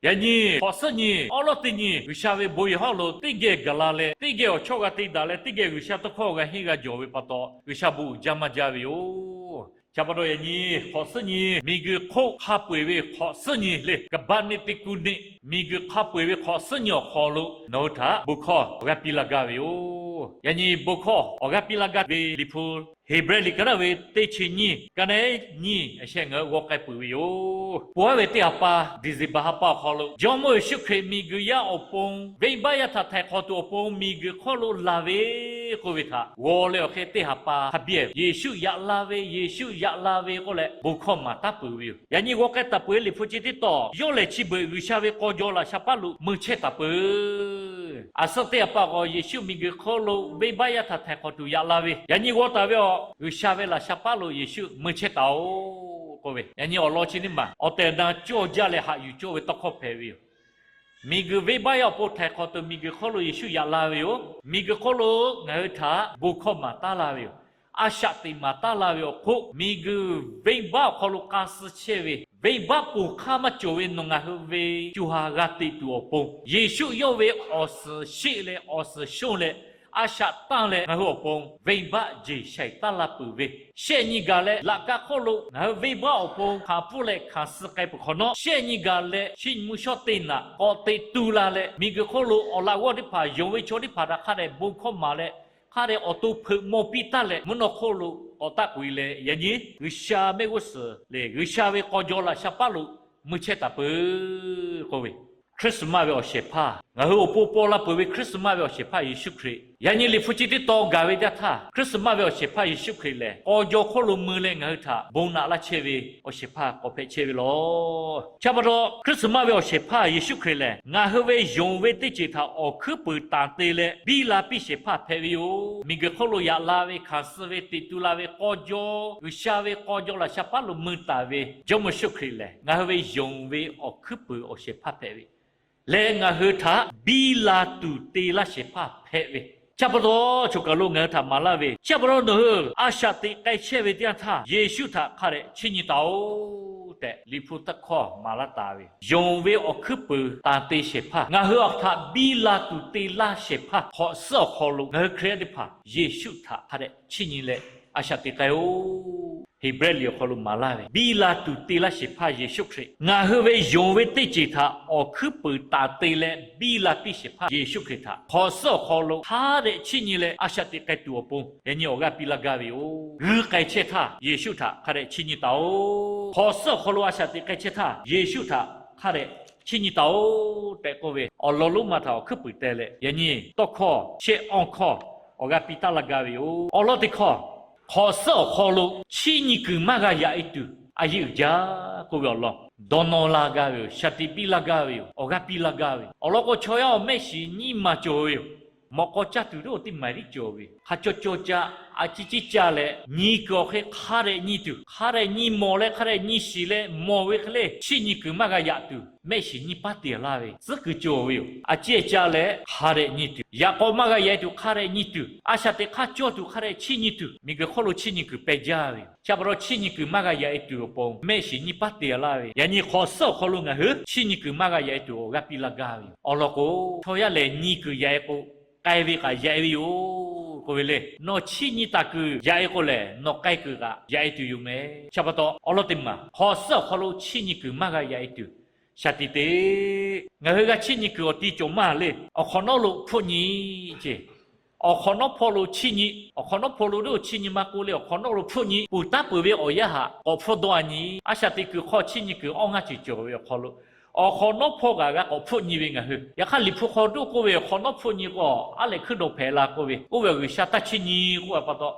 Yaꞈ nyi hk'awꞈ suhˉ nyi awˉ lawˉ teˇ nyi G'uiˬsha ve bon yehˬ hawˉ lo teˇ geh gaˬ la leh, teˇ geh awˬ chawˇ g'a te daꞈ leh, teˇ geh G'uiˬsha tawˇ hkawˇ g'a henˇ g'a jawˬ ve pa taw, G'uiˬsha bon uiˍ jaˇ maˇ jaˇ ve yoˬ. Chi pa taw yaꞈ nyi hk'awꞈ suhˉ nyi, miˬguiˬ hk'oˆ hk'a peu-eˬ ve hk'awꞈ suhˉ nyi le, ကမ္ဘာ့နှစ်သစ်ကူးနှစ်, miˬguiˬ hk'a peu-eˬ ve hk'awꞈ suhˉ nyi awˬ hk'aw lo nawˬ hui htaꞈ bon hkawˇ awˬ g'aˇ piˇ laˇ gaˇ ve yoˬ. Yaꞈ nyi bon hkawˇ awˬ g'aˇ piˇ laˇ gaˇ ve Liꞈ hpu, Heˍbrehˇ liꞈ ka naˉ ve teˇ chi nyiˇ, ka naˉ nyiˇ a sheh ngaˬ hui g'aw k'ai peuˬ ve yoˬ. Ponˬ haˉ ve teˇ ha pa, December ha pa awˬ hk'aw lo Jawˇmawˇ Yeˍsuˆ Hkriꞈ miˬguiˬ yaˇ awˬ pon, venˇbaˆ yaˇ htaꞈ htaiˍ hk'awꞈ tuˬ awˬ pon miˬguiˬ hk'oˆ lo laˬ ve k'oˆ ve htaꞈ g'aw leh awˬ hk'e teˇ ha pa hk'a biˇ Yeˍsuˆ yaꞈ la ve, Yeˍsuˆ yaꞈ la ve k'oˆ leh bon hkawˇ maˍ taˉ peuˬ ve yoˬ. Yaꞈ nyi g'aw k'ai taˍ peuˬ ve Liꞈ hpu chi teˇ tawn, yawˇ lehˬ chi beuꞈ G'uiˬsha ve k'aw jaw laꞈ sha paˉ lo mui chehˇ taˍ peuˬ. Aˬ suhˉ teˇ ha pa k'o, Yeˍsuˆ miˬguiˬ hk'oˆ lo venˇbaˆ yaˇ htaꞈ htaiˍ hk'awꞈ tuˬ yaꞈ la ve, yaꞈ nyi g'aw taˍ ve awˬ G'uiˬsha ve laꞈ sha paˉ lo Yeˍsuˆ mui chehˇ taˍ-oˬ k'oˆ ve, yaꞈ nyi awˬ lawn chi teˇ maˬ awˬ tehˬ awˬ na cawˇ jaˇ leh haꞈ yuˬ cawˇ ve tawˇ hkawˇ hpehꞈ ve yoˬ. Miˬguiˬ venˇbaˆ yaˇ awˬ pon htaiˍ hk'awꞈ tuˬ miˬguiˬ hk'oˆ lo Yeˍsuˆ yaꞈ la ve yoˬ. Miˬguiˬ hk'oˆ lo ngaˬ hui htaꞈ bon hkawˇ maˍ taˉ laˇ ve yoˬ. A shaꞈ teꞈ maˍ taˉ laˇ ve awˬ hk'oˆ, miˬguiˬ venˇbaˆ awˬ hk'aw lo k'a suh chehˇ ve, venˇbaˆ ponˬ hk'aˇ maˇ cawˬ ve nawˬ ngaˬ hui ve co ha g'a teꞈ tuˬ awˬ pon, Yeˍsuˆ yawˇ ve awˬ suhˍ sheˆ leh awˬ suhˍ shonˇ leh a shaꞈ tanˇ leh ngaˬ hui awˬ pon venˇbaˆ jeˬ shaiˍ taˉ la peuˬ ve, shehˆ nyi gaˬ leh laꞈ ka hk'oˆ lo ngaˬ hui venˇbaˆ awˬ pon hkanˍ pfuhˇ leh hkanˍ suh k'ai peuˬ hk'awꞈ nawˉ, shehˆ nyi gaˬ leh chi mvuhˇ shawˉ teˇ naꞈ k'awꞈ teꞈ tu la leh, miˬguiˬ hk'oˆ lo awˬ laꞈ g'awˇ teˇ hpaˍ, yonˍ ve chaw teˇ hpaˍ htaꞈ hk'a dehꞈ bon hkawˇ maˍ leh, hk'a dehꞈ awˬ to hpeuꞈ maw piˇ taˉ leh, mvuhˇ naw hk'oˆ lo k'awꞈ taˆ k'oꞈ e leh, yaꞈ nyi G'uiˬsha mehˆ g'uˇ suhˍ lehˬ G'uiˬsha ve k'aw jaw laꞈ sha paˉ lo mui chehˇ taˍ peuˬ k'oˆ ve, Christmas ve awˬ shehˍ hpaˇ, ngaˬ hui awˬ pon paw la peuˬ ve Christmas ve awˬ shehˍ hpaˇ Yeˍsuˆ Hkriꞈ. Yaꞈ nyi Liꞈ hpu chi teˇ tawn gaˬ ve teˇ yanˇ htaˇ, Christmas ve awˬ shehˍ hpaˇ Yeˍsuˆ Hkriꞈ lehˬ k'aw jaw hk'oˆ lo mui leh ngaˬ hui htaꞈ bon naꞈ laˇ chehˇ ve awˬ shehˍ hpaˇ k'awꞈ hpehꞈ chehˇ ve yoˬ. Chi pa taw Christmas ve awˬ shehˍ hpaˇ Yeˍsuˆ Hkriꞈ lehˬ, ngaˬ hui ve yonˍ ve teˇ ceuˬ htaꞈ awˬ hkuiˉ puiˍ tanˍ te leh biˇ la piˇ shehˍ hpaˇ hpehꞈ ve yoˬ. Miˬguiˬ hk'oˆ lo yaꞈ la ve, hkanˍ suh ve, teꞈ tu la ve k'aw jaw, G'uiˬsha ve k'aw jaw laꞈ sha paˉ lo mui taˍ ve Jawˇmawˇ Yeˍsuˆ Hkriꞈ lehˬ, ngaˬ hui ve yonˍ ve awˬ hkuiˉ puiˍ awˬ shehˍ hpaˇ hpehꞈ ve leh ngaˬ hui htaꞈ biˇ la tuˬ te laˇ shehˍ hpaˇ hpehꞈ ve. Chi pa taw choˬ kaˬ lo ngaˬ hui htaꞈ maˍ laˇ ve, chi pa taw nawˬ hui a shaꞈ teꞈ k'ai chehˇ ve teˇ yanˇ htaˇ Yeˍsuˆ htaꞈ hk'a dehꞈ chiˇ nyi taˍ-oˬ tehꞈ Liꞈ hpu tawˇ hkawˇ maˍ laˇ taˍ ve, yonˍ ve awˬ hkuiˉ puiˍ tanˍ te shehˍ hpaˇ, ngaˬ hui awˬ htaꞈ biˇ la tuˬ te laˇ shehˍ hpaˇ hk'awꞈ suhˉ awˬ hk'aw lo ngaˬ hui Hkriꞈ yaˇ teˇ hpaˍ Yeˍsuˆ htaꞈ hk'a dehꞈ chiˇ nyi leh a shaꞈ teꞈ k'ai-oˬ. Heˍbrehˇ liꞈ awˬ hk'aw lo maˍ laˇ ve, biˇ la tuˬ te laˇ shehˍ hpaˇ Yeˍsuˆ Hkriꞈ, ngaˬ hui ve yonˍ ve teˇ ceuˬ htaꞈ awˬ hkuiˉ puiˍ tanˍ te leh biˇ la piˇ shehˍ hpaˇ Yeˍsuˆ Hkriꞈ htaꞈ hk'awꞈ suhˉ awˬ hk'aw lo hk'a dehꞈ chiˇ nyi leh a shaꞈ teꞈ k'ai tuˬ awˬ pon yaꞈ nyi awˬ g'aˇ piˇ laˇ gaˇ ve yoˬ. G'uiˇ k'ai chehˇ htaˇ Yeˍsuˆ htaꞈ hk'a dehꞈ chiˇ nyi taˍ-oˬ. Hk'awꞈ suhˉ awˬ hk'aw lo a shaꞈ teꞈ k'ai chehˇ htaˇ Yeˍsuˆ htaꞈ hk'a dehꞈ chiˇ nyi taˍ-oˬ tehꞈ k'oˆ ve awˬ lawn lonˉ ma htaꞈ awˬ hkuiˉ puiˍ teh leh, yaꞈ nyi tawˇ hkawˇ shehˆ awˇ hkawˇ awˬ g'aˇ piˇ taˉ laˇ gaˇ ve yoˬ. Awˬ lawn teˇ hkawˇ, hk'awꞈ suhˉ awˬ hk'aw lo chiˇ nyi kuiˬ maˇ g'a yaꞈ e tuˬ a yeˇ uiˍ jaˇ k'oˆ ve awˬ lawn dawˇ nawˇ laˇ gaˇ ve yoˬ. Shaˍ tiꞈ piˇ laˇ gaˇ ve yoˬ. Awˬ g'aˇ piˇ laˇ gaˇ ve yoˬ. Awˬ lawn k'o, chaw yaˇ awˬ mehˆ shiˍ nyiˇ ma cawˬ ve yoˬ. Mawꞈ k'aw caˇ tuˬ teˇ oˇ teˇ maˬ tiˉ cawˬ ve, hk'a caw caw caˇ, a ciˉ ciˉ caˇ leh nyi kuiˬ awˬ hk'e hk'a dehꞈ nyi tuˬ, hk'a dehꞈ nyi mawˬ leh hk'a dehꞈ nyi shiˍ leh mawˬ ve hk'e le, chiˇ nyi kuiˬ maˇ g'a yaꞈ tuˬ mehˆ shiˍ nyiˇ paˉ te laˇ ve tcuhˉ kuiˬ cawˬ ve yoˬ. A ciˉ caˇ leh hk'a dehꞈ nyi tuˬ, yaꞈ k'aw maˇ g'a yaꞈ e tuˬ hk'a dehꞈ nyi tuˬ, a shaꞈ teꞈ hk'aˇ cawˇ tuˬ hk'a dehꞈ chiˇ nyi tuˬ, miˬguiˬ hk'oˆ lo chiˇ nyi kuiˬ peh jaˇ ve yoˬ. Chi pa taw chiˇ nyi kuiˬ maˇ g'a yaꞈ e tuˬ awˬ pon mehˆ shiˍ nyiˇ paˉ te laˇ ve, yaꞈ nyi hk'awꞈ suhˉ awˬ hk'aw lo ngaˬ hui chiˇ nyi kuiˬ maˇ g'a yaꞈ e tuˬ awˬ g'aˇ piˇ laˇ gaˇ ve yoˬ. Awˬ lawn k'o, chaw yaˇ lehˬ nyi kuiˬ yaꞈ e k'o, k'ai ve kaꞈ yaꞈ e ve yoˬ k'oˆ ve le. Nawˬ chiˇ nyi taˍ kuiˬ yaꞈ e k'o lehˬ, nawˬ k'ai kuiˬ kaꞈ yaꞈ e tuˬ yoˬ meh. Chi pa taw awˬ lawn teˇ maˬ hk'awꞈ suhˉ awˬ hk'aw lo chiˇ nyi kuiˬ maˇ g'a yaꞈ e tuˬ shaˍ tiꞈ te. Ngaˬ hui g'a chiˇ nyi kuiˬ awˬ ti cawˬ maˇ le. Awˬ hk'awꞈ nawˉ lo hpfuhˆ nyi ce. Awˬ hk'awꞈ nawˉ hpawˇ lo chiˇ nyi, awˬ hk'awꞈ nawˉ hpawˇ lo tiˉ chiˇ nyi maˇ k'oˆ le, awˬ hk'awꞈ nawˉ lo hpfuhˆ nyi. Puˬ taˉ peuˬ ve awˬ yanˇ haꞈ k'awꞈ hpfuhˆ dawˇ a nyi. A shaꞈ teꞈ kuiˬ hk'aw chiˇ nyi kuiˬ awˇ ngaˇ ceuˬ cawˬ ve awˬ hk'aw lo, awˬ hk'awꞈ nawˉ hpawˇ kaꞈ g'a k'awꞈ hpfuhˆ nyi ve ngaˬ hui. Yaꞈ hk'aˇ Liꞈ hpu hk'aw dawˇ k'oˆ ve, awˬ hk'awꞈ nawˉ hpfuhˆ nyi k'o, aˉ lehꞈ hkuiˉ dawˬ hpehꞈ la k'oˆ ve, oˇ ve awˬ G'uiˬsha taˇ chiˇ nyi k'oˆ ve pa taw,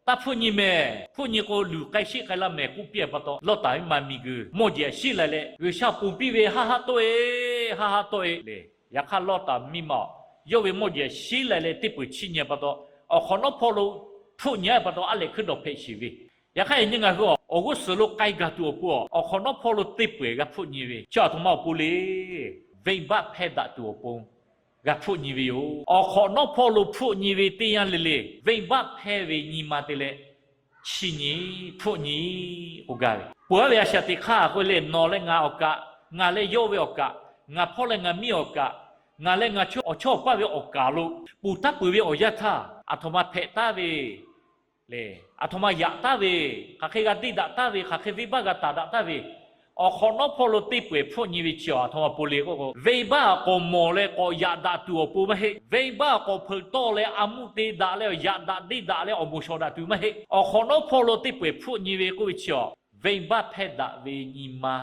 taˇ hpfuhˆ nyi mehˍ. Hpfuhˆ nyi k'o, luˬ k'ai sheˆ k'ai laˇ mehˍ k'oˆ piˇ ve pa taw, Lawˇtaˍ ve maˍ miˬguiˬ mawˇ jeˬ shiˉ la leh, G'uiˬsha ponˬ piˇ ve, Haˉ haˉ tawˆ e, haˉ haˉ tawˆ e le. Yaꞈ hk'aˇ Lawˇtaˍ miˇ ma-oˬ, yawˇ ve mawˇ jeˬ shiˉ la leh teˇ peuˬ chiˇ nyi pa taw, awˬ hk'awꞈ nawˉ hpawˇ lo hpfuhˆ nyi ve pa taw, aˉ lehꞈ hkuiˉ dawˬ hpehꞈ sheˍ ve. Yaꞈ hk'aˇ yaꞈ nyi ngaˬ hui awˬ g'uˇ suhˍ lo k'ai gaˬ tuˬ awˬ pon, awˬ hk'awꞈ nawˉ hpawˇ lo teˇ peuˬ g'a hpfuhˆ nyi ve, chi aˬ htoꞈ ma awˬ pon le. Venˇbaˆ hpehˇ daꞈ tuˬ awˬ pon g'a hpfuhˆ nyi ve yoˬ. Awˬ hk'awꞈ nawˉ hpawˇ lo hpfuhˆ nyi ve teˇ yanˇ le le, venˇbaˆ hpehˇ ve nyi ma te leh, chiˇ nyi, hpfuhˆ nyi k'oˆ gaˇ ve. Peuˬ aˉ ve a shaꞈ teꞈ hk'aˇ k'oˆ leh, nawˬ leh ngaˬ awˬ kaꞈ, ngaˬ leh yawˇ ve awˬ kaꞈ, ngaˬ hpawˇ leh ngaˬ miˇ awˬ kaˍ, ngaˬ leh ngaˬ chawˇ awˬ chawˇ awˬ paˇ ve awˬ kaˍ lo ponˬ taˉ peuˬ ve awˬ yanˇ htaˇ, aˬ htoꞈ ma hpehꞈ taˉ ve le, aˬ htoꞈ ma yaꞈ taˉ ve, hk'aˬ hk'e g'a deˇ daꞈ taˉ ve, hk'aˬ hk'e venˇbaˆ g'a taˍ daꞈ taˉ ve, awˬ hk'awꞈ nawˉ hpawˇ lo teˇ peu-eˬ hpfuhˆ nyi ve chi aˬ htoꞈ ma pon le k'o, venˇbaˆ k'awꞈ mawˬ leh k'awꞈ yaꞈ daꞈ tuˬ awˬ pon maˇ heˆ. Venˇbaˆ k'awꞈ hpeuꞈ tawˆ leh a muˇ te daꞈ leh yaꞈ daꞈ deˇ daꞈ leh awˬ moˍ shawˍ daꞈ tuˬ maˇ heˆ. Awˬ hk'awꞈ nawˉ hpawˇ lo teˇ peu-eˬ hpfuhˆ nyi ve k'oˆ ve chi aˬ, venˇbaˆ hpehˇ daꞈ ve nyi ma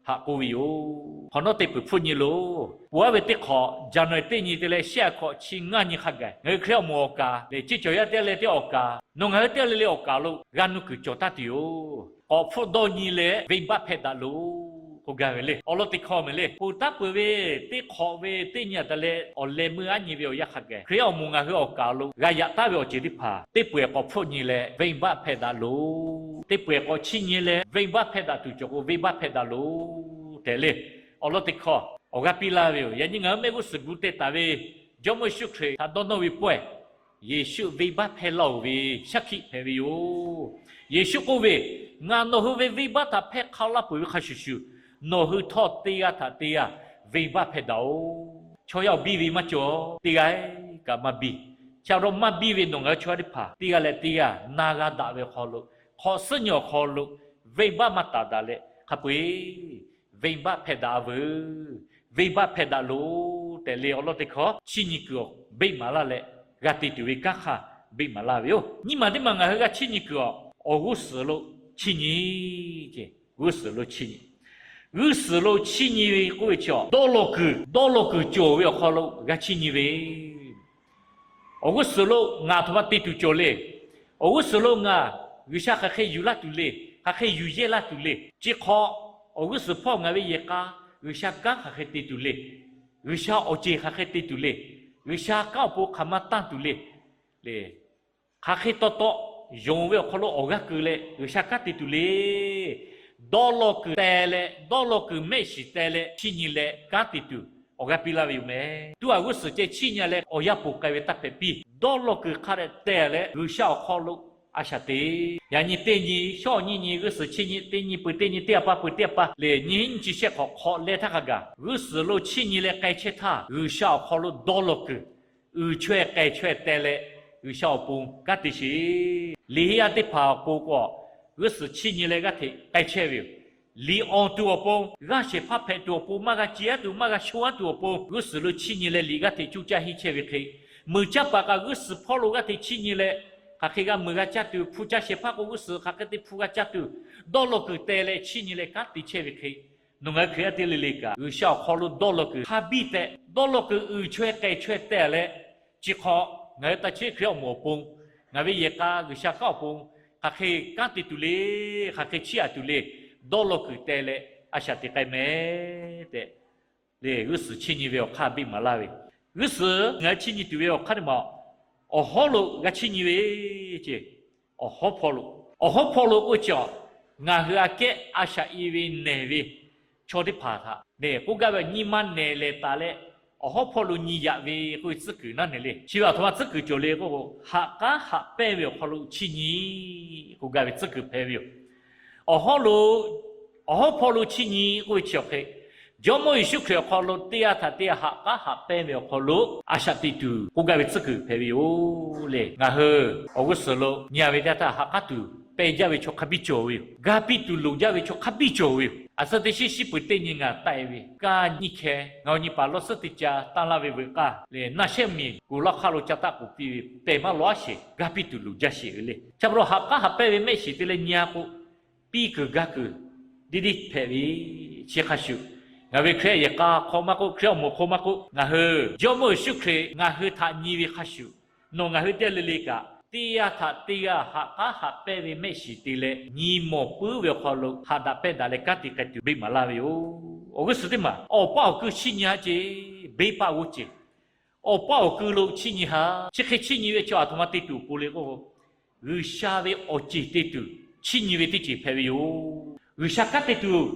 haꞈ k'oˆ ve yoˬ. Hk'awꞈ nawˉ teˇ peu-eˬ hpfuhˆ nyi loˬ. Peuˬ-aˉ ve teˇ hk'awꞈ January teˇ nyi te leh shehˆ a hkawꞈ chi ngaˇ nyi hk'a gaˬ, ngaˬ hui Hkriꞈ awˬ moˍ awˬ kaˍ lehˬ, ceˇ cawˬ yaˇ teˇ g'aˇ leh teˇ awˬ kaˍ, nawˬ ngaˬ hui teˇ g'aˇ le le awˬ kaˍ lo g'a nuˇ kuiˬ cawˬ taˉ tuˬ yoˬ. K'awꞈ hpfuhˆ dawˇ nyi leh venˇbaˆ hpehˇ daꞈ loˬ k'oˆ gaˇ ve le. Awˬ lawn teˇ hkawˇ mehˍ le. Ponˬ taˉ peuˬ ve teˇ hk'awꞈ ve teˇ nyi a taˍ leh awˬ leh meuˇ aˉ nyi ve awˬ yanˇ hk'a gaˬ, Hkriꞈ awˬ moˍ ngaˬ hui awˬ kaˍ lo g'a yaꞈ taˉ ve awˬ ceuˬ teˇ hpaˍ teˇ peu-eˬ k'awꞈ hpfuhˆ nyi leh venˇbaˆ hpehˇ daꞈ loˬ. Teˇ peu-eˬ k'awꞈ chiˇ nyi leh venˇbaˆ hpehˇ daꞈ tuˬ cawˬ k'o, venˇbaˆ hpehˇ daꞈ loˬ tehꞈ le. Awˬ lawn teˇ hkawˇ awˬ g'aˇ piˇ laˇ ve yoˬ. Yaꞈ nyi ngaˬ hui mehˆ g'uˇ suhˍ gu teh taˍ ve Jawˇmawˇ Yeˍsuˆ Hkriꞈ htaꞈ dawˇ nawˇ ve pawehˇ, Yeˍsuˆ venˇbaˆ hpehˇ laˇ-oˬ ve shaˉ hkiˆ hpehꞈ ve yoˬ. Yeˍsuˆ k'oˆ ve, Ngaˬ nawˬ hui ve venˇbaˆ htaꞈ hpehˇ hk'a laˇ peuˬ ve hk'a shuˍ shuˍ, nawˬ hui htawˇ teˇ g'aˇ htaꞈ teˇ g'aˇ venˇbaˆ hpehˇ daꞈ-oˬ. Chaw yaˇ awˬ biˇ ve maˇ cawˬ, teˇ g'aˇ kaꞈ maˇ biˇ. Chi pa taw maˇ biˇ ve nawˬ ngaˬ hui chaw yaˇ teˇ hpaˍ teˇ g'aˇ leh teˇ g'aˇ na g'a daꞈ ve awˬ hk'aw lo, hk'awꞈ suhˉ nyi awˬ hk'aw lo venˇbaˆ maˇ taˍ daꞈ leh hk'a peu-eˬ venˇbaˆ hpehˇ daꞈ-a veuˬ, venˇbaˆ hpehˇ daꞈ loˬ tehꞈ le. Awˬ lawn teˇ hkawˇ chiˇ nyi kuiˬ awˬ beˆ maˍ laˇ leh, g'a te tuˬ ve kanˉ hk'aˇ beˆ maˍ laˇ ve yoˬ. Nyiˇ maˬ teˇ maˬ ngaˬ hui g'a chiˇ nyi kuiˬ awˬ, awˬ g'uˇ suhˍ lo chiˇ nyi ce. G'uˇ suhˍ lo chiˇ nyi, g'uˇ suhˍ lo chiˇ nyi ve k'oˆ ve chi awˬ, dawˇ law kuiˬ, dawˇ law kuiˬ cawˬ ve awˬ hk'aw lo g'a chiˇ nyi ve Awˬ g'uˇ suhˍ lo ngaˬ aˬ htoꞈ ma te tuˬ cawˬ le. Awˬ g'uˇ suhˍ lo ngaˬ G'uiˬsha hk'aˬ hk'e yuˬ laˇ tuˬ le, hk'aˬ hk'e yuˬ yehˇ laˇ tuˬ le. Chi hk'aw, awˬ g'uˇ suhˍ hpawˇ ngaˬ ve yehˬ k'a G'uiˬsha kanˉ hk'aˬ hk'e te tuˬ le. G'uiˬsha awˬ ceˬ hk'aˬ hk'e te tuˬ le. G'uiˬsha kanˉ awˬ pon hk'aˬ ma tanˇ tuˬ le. Hk'aˬ hk'e taw taw yonˍ ve awˬ hk'aw lo awˬ g'aˇ keu leh G'uiˬsha kanˉ te tuˬ le. Dawˇ law kuiˬ teh leh, dawˇ law kuiˬ mehˆ shiˍ teh leh chiˇ nyi leh kanˉ te tuˬ awˬ g'aˇ piˇ laˇ ve yoˬ meh. Tuˉ awˬ g'uˇ suhˍ ceh chiˇ nyi leh awˬ yanˇ poˬ k'ai ve taˇ hpehꞈ piˇ. Dawˇ law kuiˬ hk'a dehꞈ teh leh G'uiˬsha awˬ hk'aw lo a shaꞈ te. Yaꞈ nyi teˇ nyi, shawˉ nyi nyi g'uˇ suhˍ chiˇ nyi, teˇ nyi peuˬ teˇ nyi, teˇ a pa peuˬ teˇ a pa lehˬ, nyiˇ hinˉ nyiˇ chi shehˆ hk'awꞈ hk'awꞈ leh htaˇ hk'a gaˬ, g'uˇ suhˍ lo chiˇ nyi leh k'ai chehˇ htaˇ, G'uiˬsha awˬ hk'aw lo dawˇ law kuiˬ uiˍ chaweh k'ai chaweh teh leh, G'uiˬsha awˬ pon kanˉ te sheˍ. Liꞈ henˇ yaˇ teˇ hpaˍ awˬ pon k'o, g'uˇ suhˍ chiˇ nyi leh g'aˇ hteꞈ k'ai chehˇ ve yoˬ. Liꞈ awˬ tuˬ awˬ pon, g'aˇ shehˍ hpaˇ hpehꞈ tuˬ awˬ pon, maˇ g'a ce-a tuˬ, maˇ g'a shonˇ-a tuˬ awˬ pon, g'uˇ suhˍ lo chiˇ nyi leh liꞈ g'aˇ hteꞈ coˇ caˇ henˇ chehˇ ve hk'e, mui caˇ paˍ kaꞈ g'uˇ suhˍ hpawˇ lo g'aˇ hteꞈ chiˇ nyi leh, hk'aˬ hk'e g'a mui g'a caˇ tuˬ, hpu caˇ shehˍ hpaˇ k'o g'uˇ suhˍ hk'aˬ hk'e te hpu g'a caˇ tuˬ, dawˇ law kuiˬ teh leh chiˇ nyi leh kanˉ te chehˇ ve hk'e, nawˬ ngaˬ hui Hkriꞈ yaˇ teˇ g'aˇ le le kaꞈ G'uiˬsha awˬ hk'aw lo dawˇ law kuiˬ hk'a biˇ tehꞈ, dawˇ law kuiˬ uiˍ chaweh k'ai chaweh teh leh, chi hk'aw ngaˬ hui taˇ chehˇ Hkriꞈ awˬ moˍ awˬ pon, ngaˬ ve yehˬ k'a G'uiˬsha kanˉ awˬ pon hk'aˬ hk'e kanˉ te tuˬ le, hk'aˬ hk'e chiˇ aꞈ tuˬ le, dawˇ law kuiˬ teh leh a shaꞈ teꞈ k'ai meh tehꞈ, le g'uˇ suhˍ chiˇ nyi ve awˬ hk'aˇ beˆ maˍ laˇ ve. G'uˇ suhˍ ngaˬ hui chiˇ nyi tuˬ ve awˬ hk'aˇ teˇ maˬ, awˬ hawˉ lo g'a chiˇ nyi ve ce. Awˬ hawˉ hpawˇ lo, awˬ hawˉ hpawˇ lo k'oˆ ve chi awˬ, ngaˬ hui aꞈ kehˉ a shaꞈ i ve nehˬ ve chaw teˇ hpaˍ htaꞈ nehˬ k'oˆ gaˇ ve nyi ma nehˬ lehˬ taˍ leh, awˬ hawˉ hpawˇ lo nyi yaꞈ ve k'oˆ ve tcuhˉ kuiˬ naˉ nehˬ le. Chi ve aˬ htoꞈ ma tcuhˉ kuiˬ cawˬ le k'o, ha k'aˉ haꞈ pehnˇ ve awˬ hk'aw lo chiˇ nyi k'oˆ gaˇ ve tcuhˉ kuiˬ hpehꞈ ve yoˬ. Awˬ hawˉ lo, awˬ hawˉ hpawˇ lo chiˇ nyi k'oˆ ve chi awˬ hk'e, Jawˇmawˇ Yeˍsuˆ Hkriꞈ awˬ hk'aw lo teˇ g'aˇ htaꞈ teˇ g'aˇ ha k'aˉ haꞈ pehnˇ ve awˬ hk'aw lo a shaꞈ teꞈ tuˬ k'oˆ gaˇ ve tcuhˉ kuiˬ hpehꞈ ve yoˬ le. Ngaˬ hui awˬ g'uˇ suhˍ lo nyi a ve teˇ g'aˇ htaꞈ ha k'aˉ tuˬ pehnˇ jaˇ ve chaw hk'a biˇ cawˬ ve yoˬ. Ga piˇ tuˬ loˍ jaˇ ve chaw hk'a biˇ cawˬ ve yoˬ. Aˬ suhˉ teˇ shinˉ shinˉ peuˬ teˇ nyi ngaˬ taˆ e ve, kaˇ nyiˇ hkeh ngaˬ awˬ nyi paˍ lawˇ suhˉ teˇ ca tanˇ laˇ ve veuꞈ k'aˇ lehˬ, naˆ shehˉ miˬ kuˬ lawˇ hk'aˇ lo ca taˆ k'oˍ piˇ ve, pehˬ maˇ lawˬ aˉ sheˍ, ga piˇ tuˬ loˍ jaˇ sheˍ ve le. Chi pa taw ha k'aˉ haꞈ pehnˇ ve mehˆ shiˍ te leh nyi a k'o, piˇ kuiˬ gaˇ kuiˬ diˇ diˇ hpehꞈ ve. Chi hk'a shuˍ, ngaˬ ve Hkriꞈ yehˬ k'a hk'aw maˇ k'oˆ, Hkriꞈ awˬ moˍ hk'aw maˇ k'oˆ, ngaˬ hui Jawˇmawˇ Yeˍsuˆ Hkriꞈ ngaˬ hui htaꞈ nyi ve hk'a shuˍ, nawˬ ngaˬ hui teˇ g'aˇ le le kaꞈ teˇ g'aˇ htaꞈ teˇ g'aˇ ha k'aˉ haꞈ pehnˇ ve mehˆ shiˍ te leh nyi mawˬ puiˉ ve awˬ hk'aw lo haꞈ daꞈ pehnˇ daꞈ leh kanˉ te k'ai tuˬ beˆ maˍ laˇ ve yoˬ. Awˬ g'uˇ suhˍ teˇ maˬ awˬ paˇ awˬ kui chiˇ nyi haˉ ce, beˇ paˆ g'oˇ ce. Awˬ paˇ awˬ kui lo chiˇ nyi haˉ. Chi hk'e chiˇ nyi ve chi aˬ htoꞈ ma te tuˬ awˬ pon le k'o, G'uiˬsha ve awˬ ceˬ te tuˬ chiˇ nyi ve teˇ ceuˬ hpehꞈ ve yoˬ. G'uiˬsha kanˉ te tuˬ,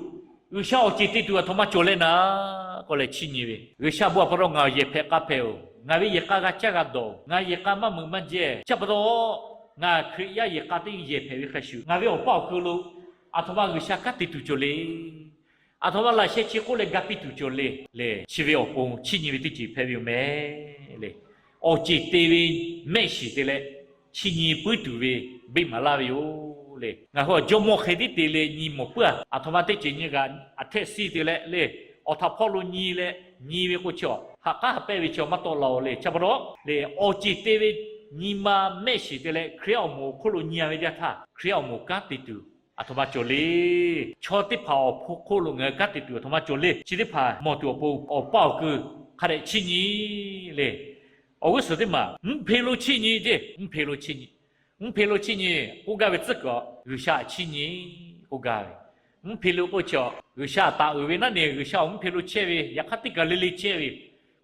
G'uiˬsha awˬ ceˬ te tuˬ aˬ htoꞈ ma cawˬ leh naˍ k'oˆ leh chiˇ nyi ve, G'uiˬsha bon aˬ pa taw ngaˬ awˬ yehˬ hpehꞈ k'a hpehꞈ-oˬ, ngaˬ ve yehˬ k'a g'a caˇ g'a dawˬ-oˬ, ngaˬ yehˬ k'a maˇ meuꞈ maˇ jehˇ, chi pa taw ngaˬ Hkriꞈ yaˇ yehˬ k'a teˇ yehˬ hpehꞈ ve hk'a shuˍ, ngaˬ ve awˬ paˇ awˬ kui lo aˬ htoꞈ ma G'uiˬsha kanˉ te tuˬ cawˬ le. Aˬ htoꞈ ma laꞈ sheh chi k'oˆ leh ga piˇ tuˬ cawˬ le le, chi ve awˬ pon chiˇ nyi ve teˇ ceuˬ hpehꞈ ve yoˬ mehˍ le. Awˬ ceˬ te ve mehˆ shiˍ te leh chiˇ nyi puiˉ tuˬ ve beˆ maˍ laˇ ve yoˬ le. Ngaˬ hui awˬ jawˇmawˇ hk'e tiˉ te leh nyi mawˬ puiˉ-a. Aˬ htoꞈ ma teˇ ceuˬ nyi kaꞈ aˬ htehˆ siˇ te leh le, awˬ htaꞈ hpawˇ lo nyi leh nyi ve k'o chi a haꞈ k'aˉ haꞈ pehnˇ ve chi maˇ tawˆ la-oˬ le. Chi pa taw le, awˬ ceˬ te ve nyi ma mehˆ shiˍ te leh Hkriꞈ yaˇ awˬ moˍ awˬ hk'oˆ lo nyi-a ve teˇ yanˇ htaˇ, Hkriꞈ yaˇ awˬ moˍ kanˉ te tuˬ aˬ htoꞈ ma cawˬ le. Chaw teˇ hpaˍ awˬ hpon hk'oˆ lo ngaˬ hui kanˉ te tuˬ aˬ htoꞈ ma cawˬ le. Chi teˇ hpaˍ mawˬ tuˬ awˬ pon awˬ paˇ awˬ kui hk'a dehꞈ chiˇ nyi le. Awˬ g'uˇ suhˍ teˇ maˬ mvuhˇ hpeˇ lo chiˇ nyi ceˇ, mvuhˇ hpeˇ lo chiˇ nyi. Mvuhˇ hpeˇ lo chiˇ nyi k'oˆ gaˇ ve tcuhˉ kuiˬ a G'uiˬsha chiˇ nyi k'oˆ gaˇ ve. Mvuhˇ hpeˇ lo k'oˆ chi a G'uiˬsha taˍ uiˍ ve naˉ ne G'uiˬsha awˬ mvuhˇ hpeˇ lo chehˇ ve, yaꞈ hk'aˇ teˇ kaˬ le le chehˇ ve,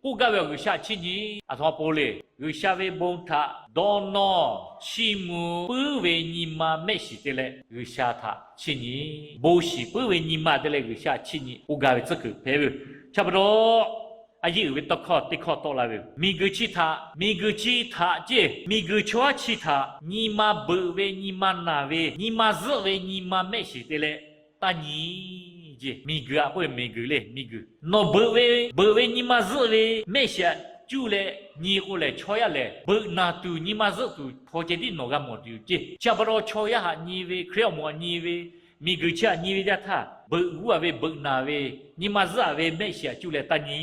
k'oˆ gaˇ ve a G'uiˬsha chiˇ nyi. Aˬ htoꞈ ma pon le, G'uiˬsha ve bon htaꞈ dawˇ nawˇ chiˇ mvuh puiˉ ve nyi ma mehˆ shiˍ te leh G'uiˬsha htaꞈ chiˇ nyi. Bon shiˍ puiˉ ve nyi ma te leh G'uiˬsha chiˇ nyi k'oˆ gaˇ ve tcuhˉ kuiˬ hpehꞈ ve yoˬ. Chi pa taw, a yeˇ uiˍ ve tawˇ hkawˇ teˇ hkawˇ tawˆ la ve yoˬ. Miˬguiˬ chi htaꞈ, miˬguiˬ chi htaꞈ ceˇ, miˬguiˬ chaw yaˇ chi htaꞈ nyi ma beuꞈ ve, nyi ma naˬ ve, nyi ma zuhˆ ve nyi ma mehˆ shiˍ te leh taˇ nyi ceˇ. Miˬguiˬ aꞈ k'oˆ ve miˬguiˬ le, miˬguiˬ nawˬ beuꞈ ve, beuꞈ ve nyi ma zuhˆ ve mehˆ shiˍ aꞈ cuˇ leh nyi k'o lehˬ, chaw yaˇ lehˬ beuꞈ naˬ tuˬ nyi ma zuhˆ tuˬ hpaw ceh tiˉ nawˬ g'a mawˬ tuˬ yoˬ ceˇ. Chi pa taw chaw yaˇ htaꞈ nyi ve, Hkriꞈ awˬ moˍ htaꞈ nyi ve, miˬguiˬ chi htaꞈ nyi ve teˇ yanˇ htaˇ, beuꞈ g'uˇ a ve, beuꞈ naˬ ve, nyi ma zuhˆ a ve mehˆ shiˍ aꞈ cuˇ leh taˇ nyi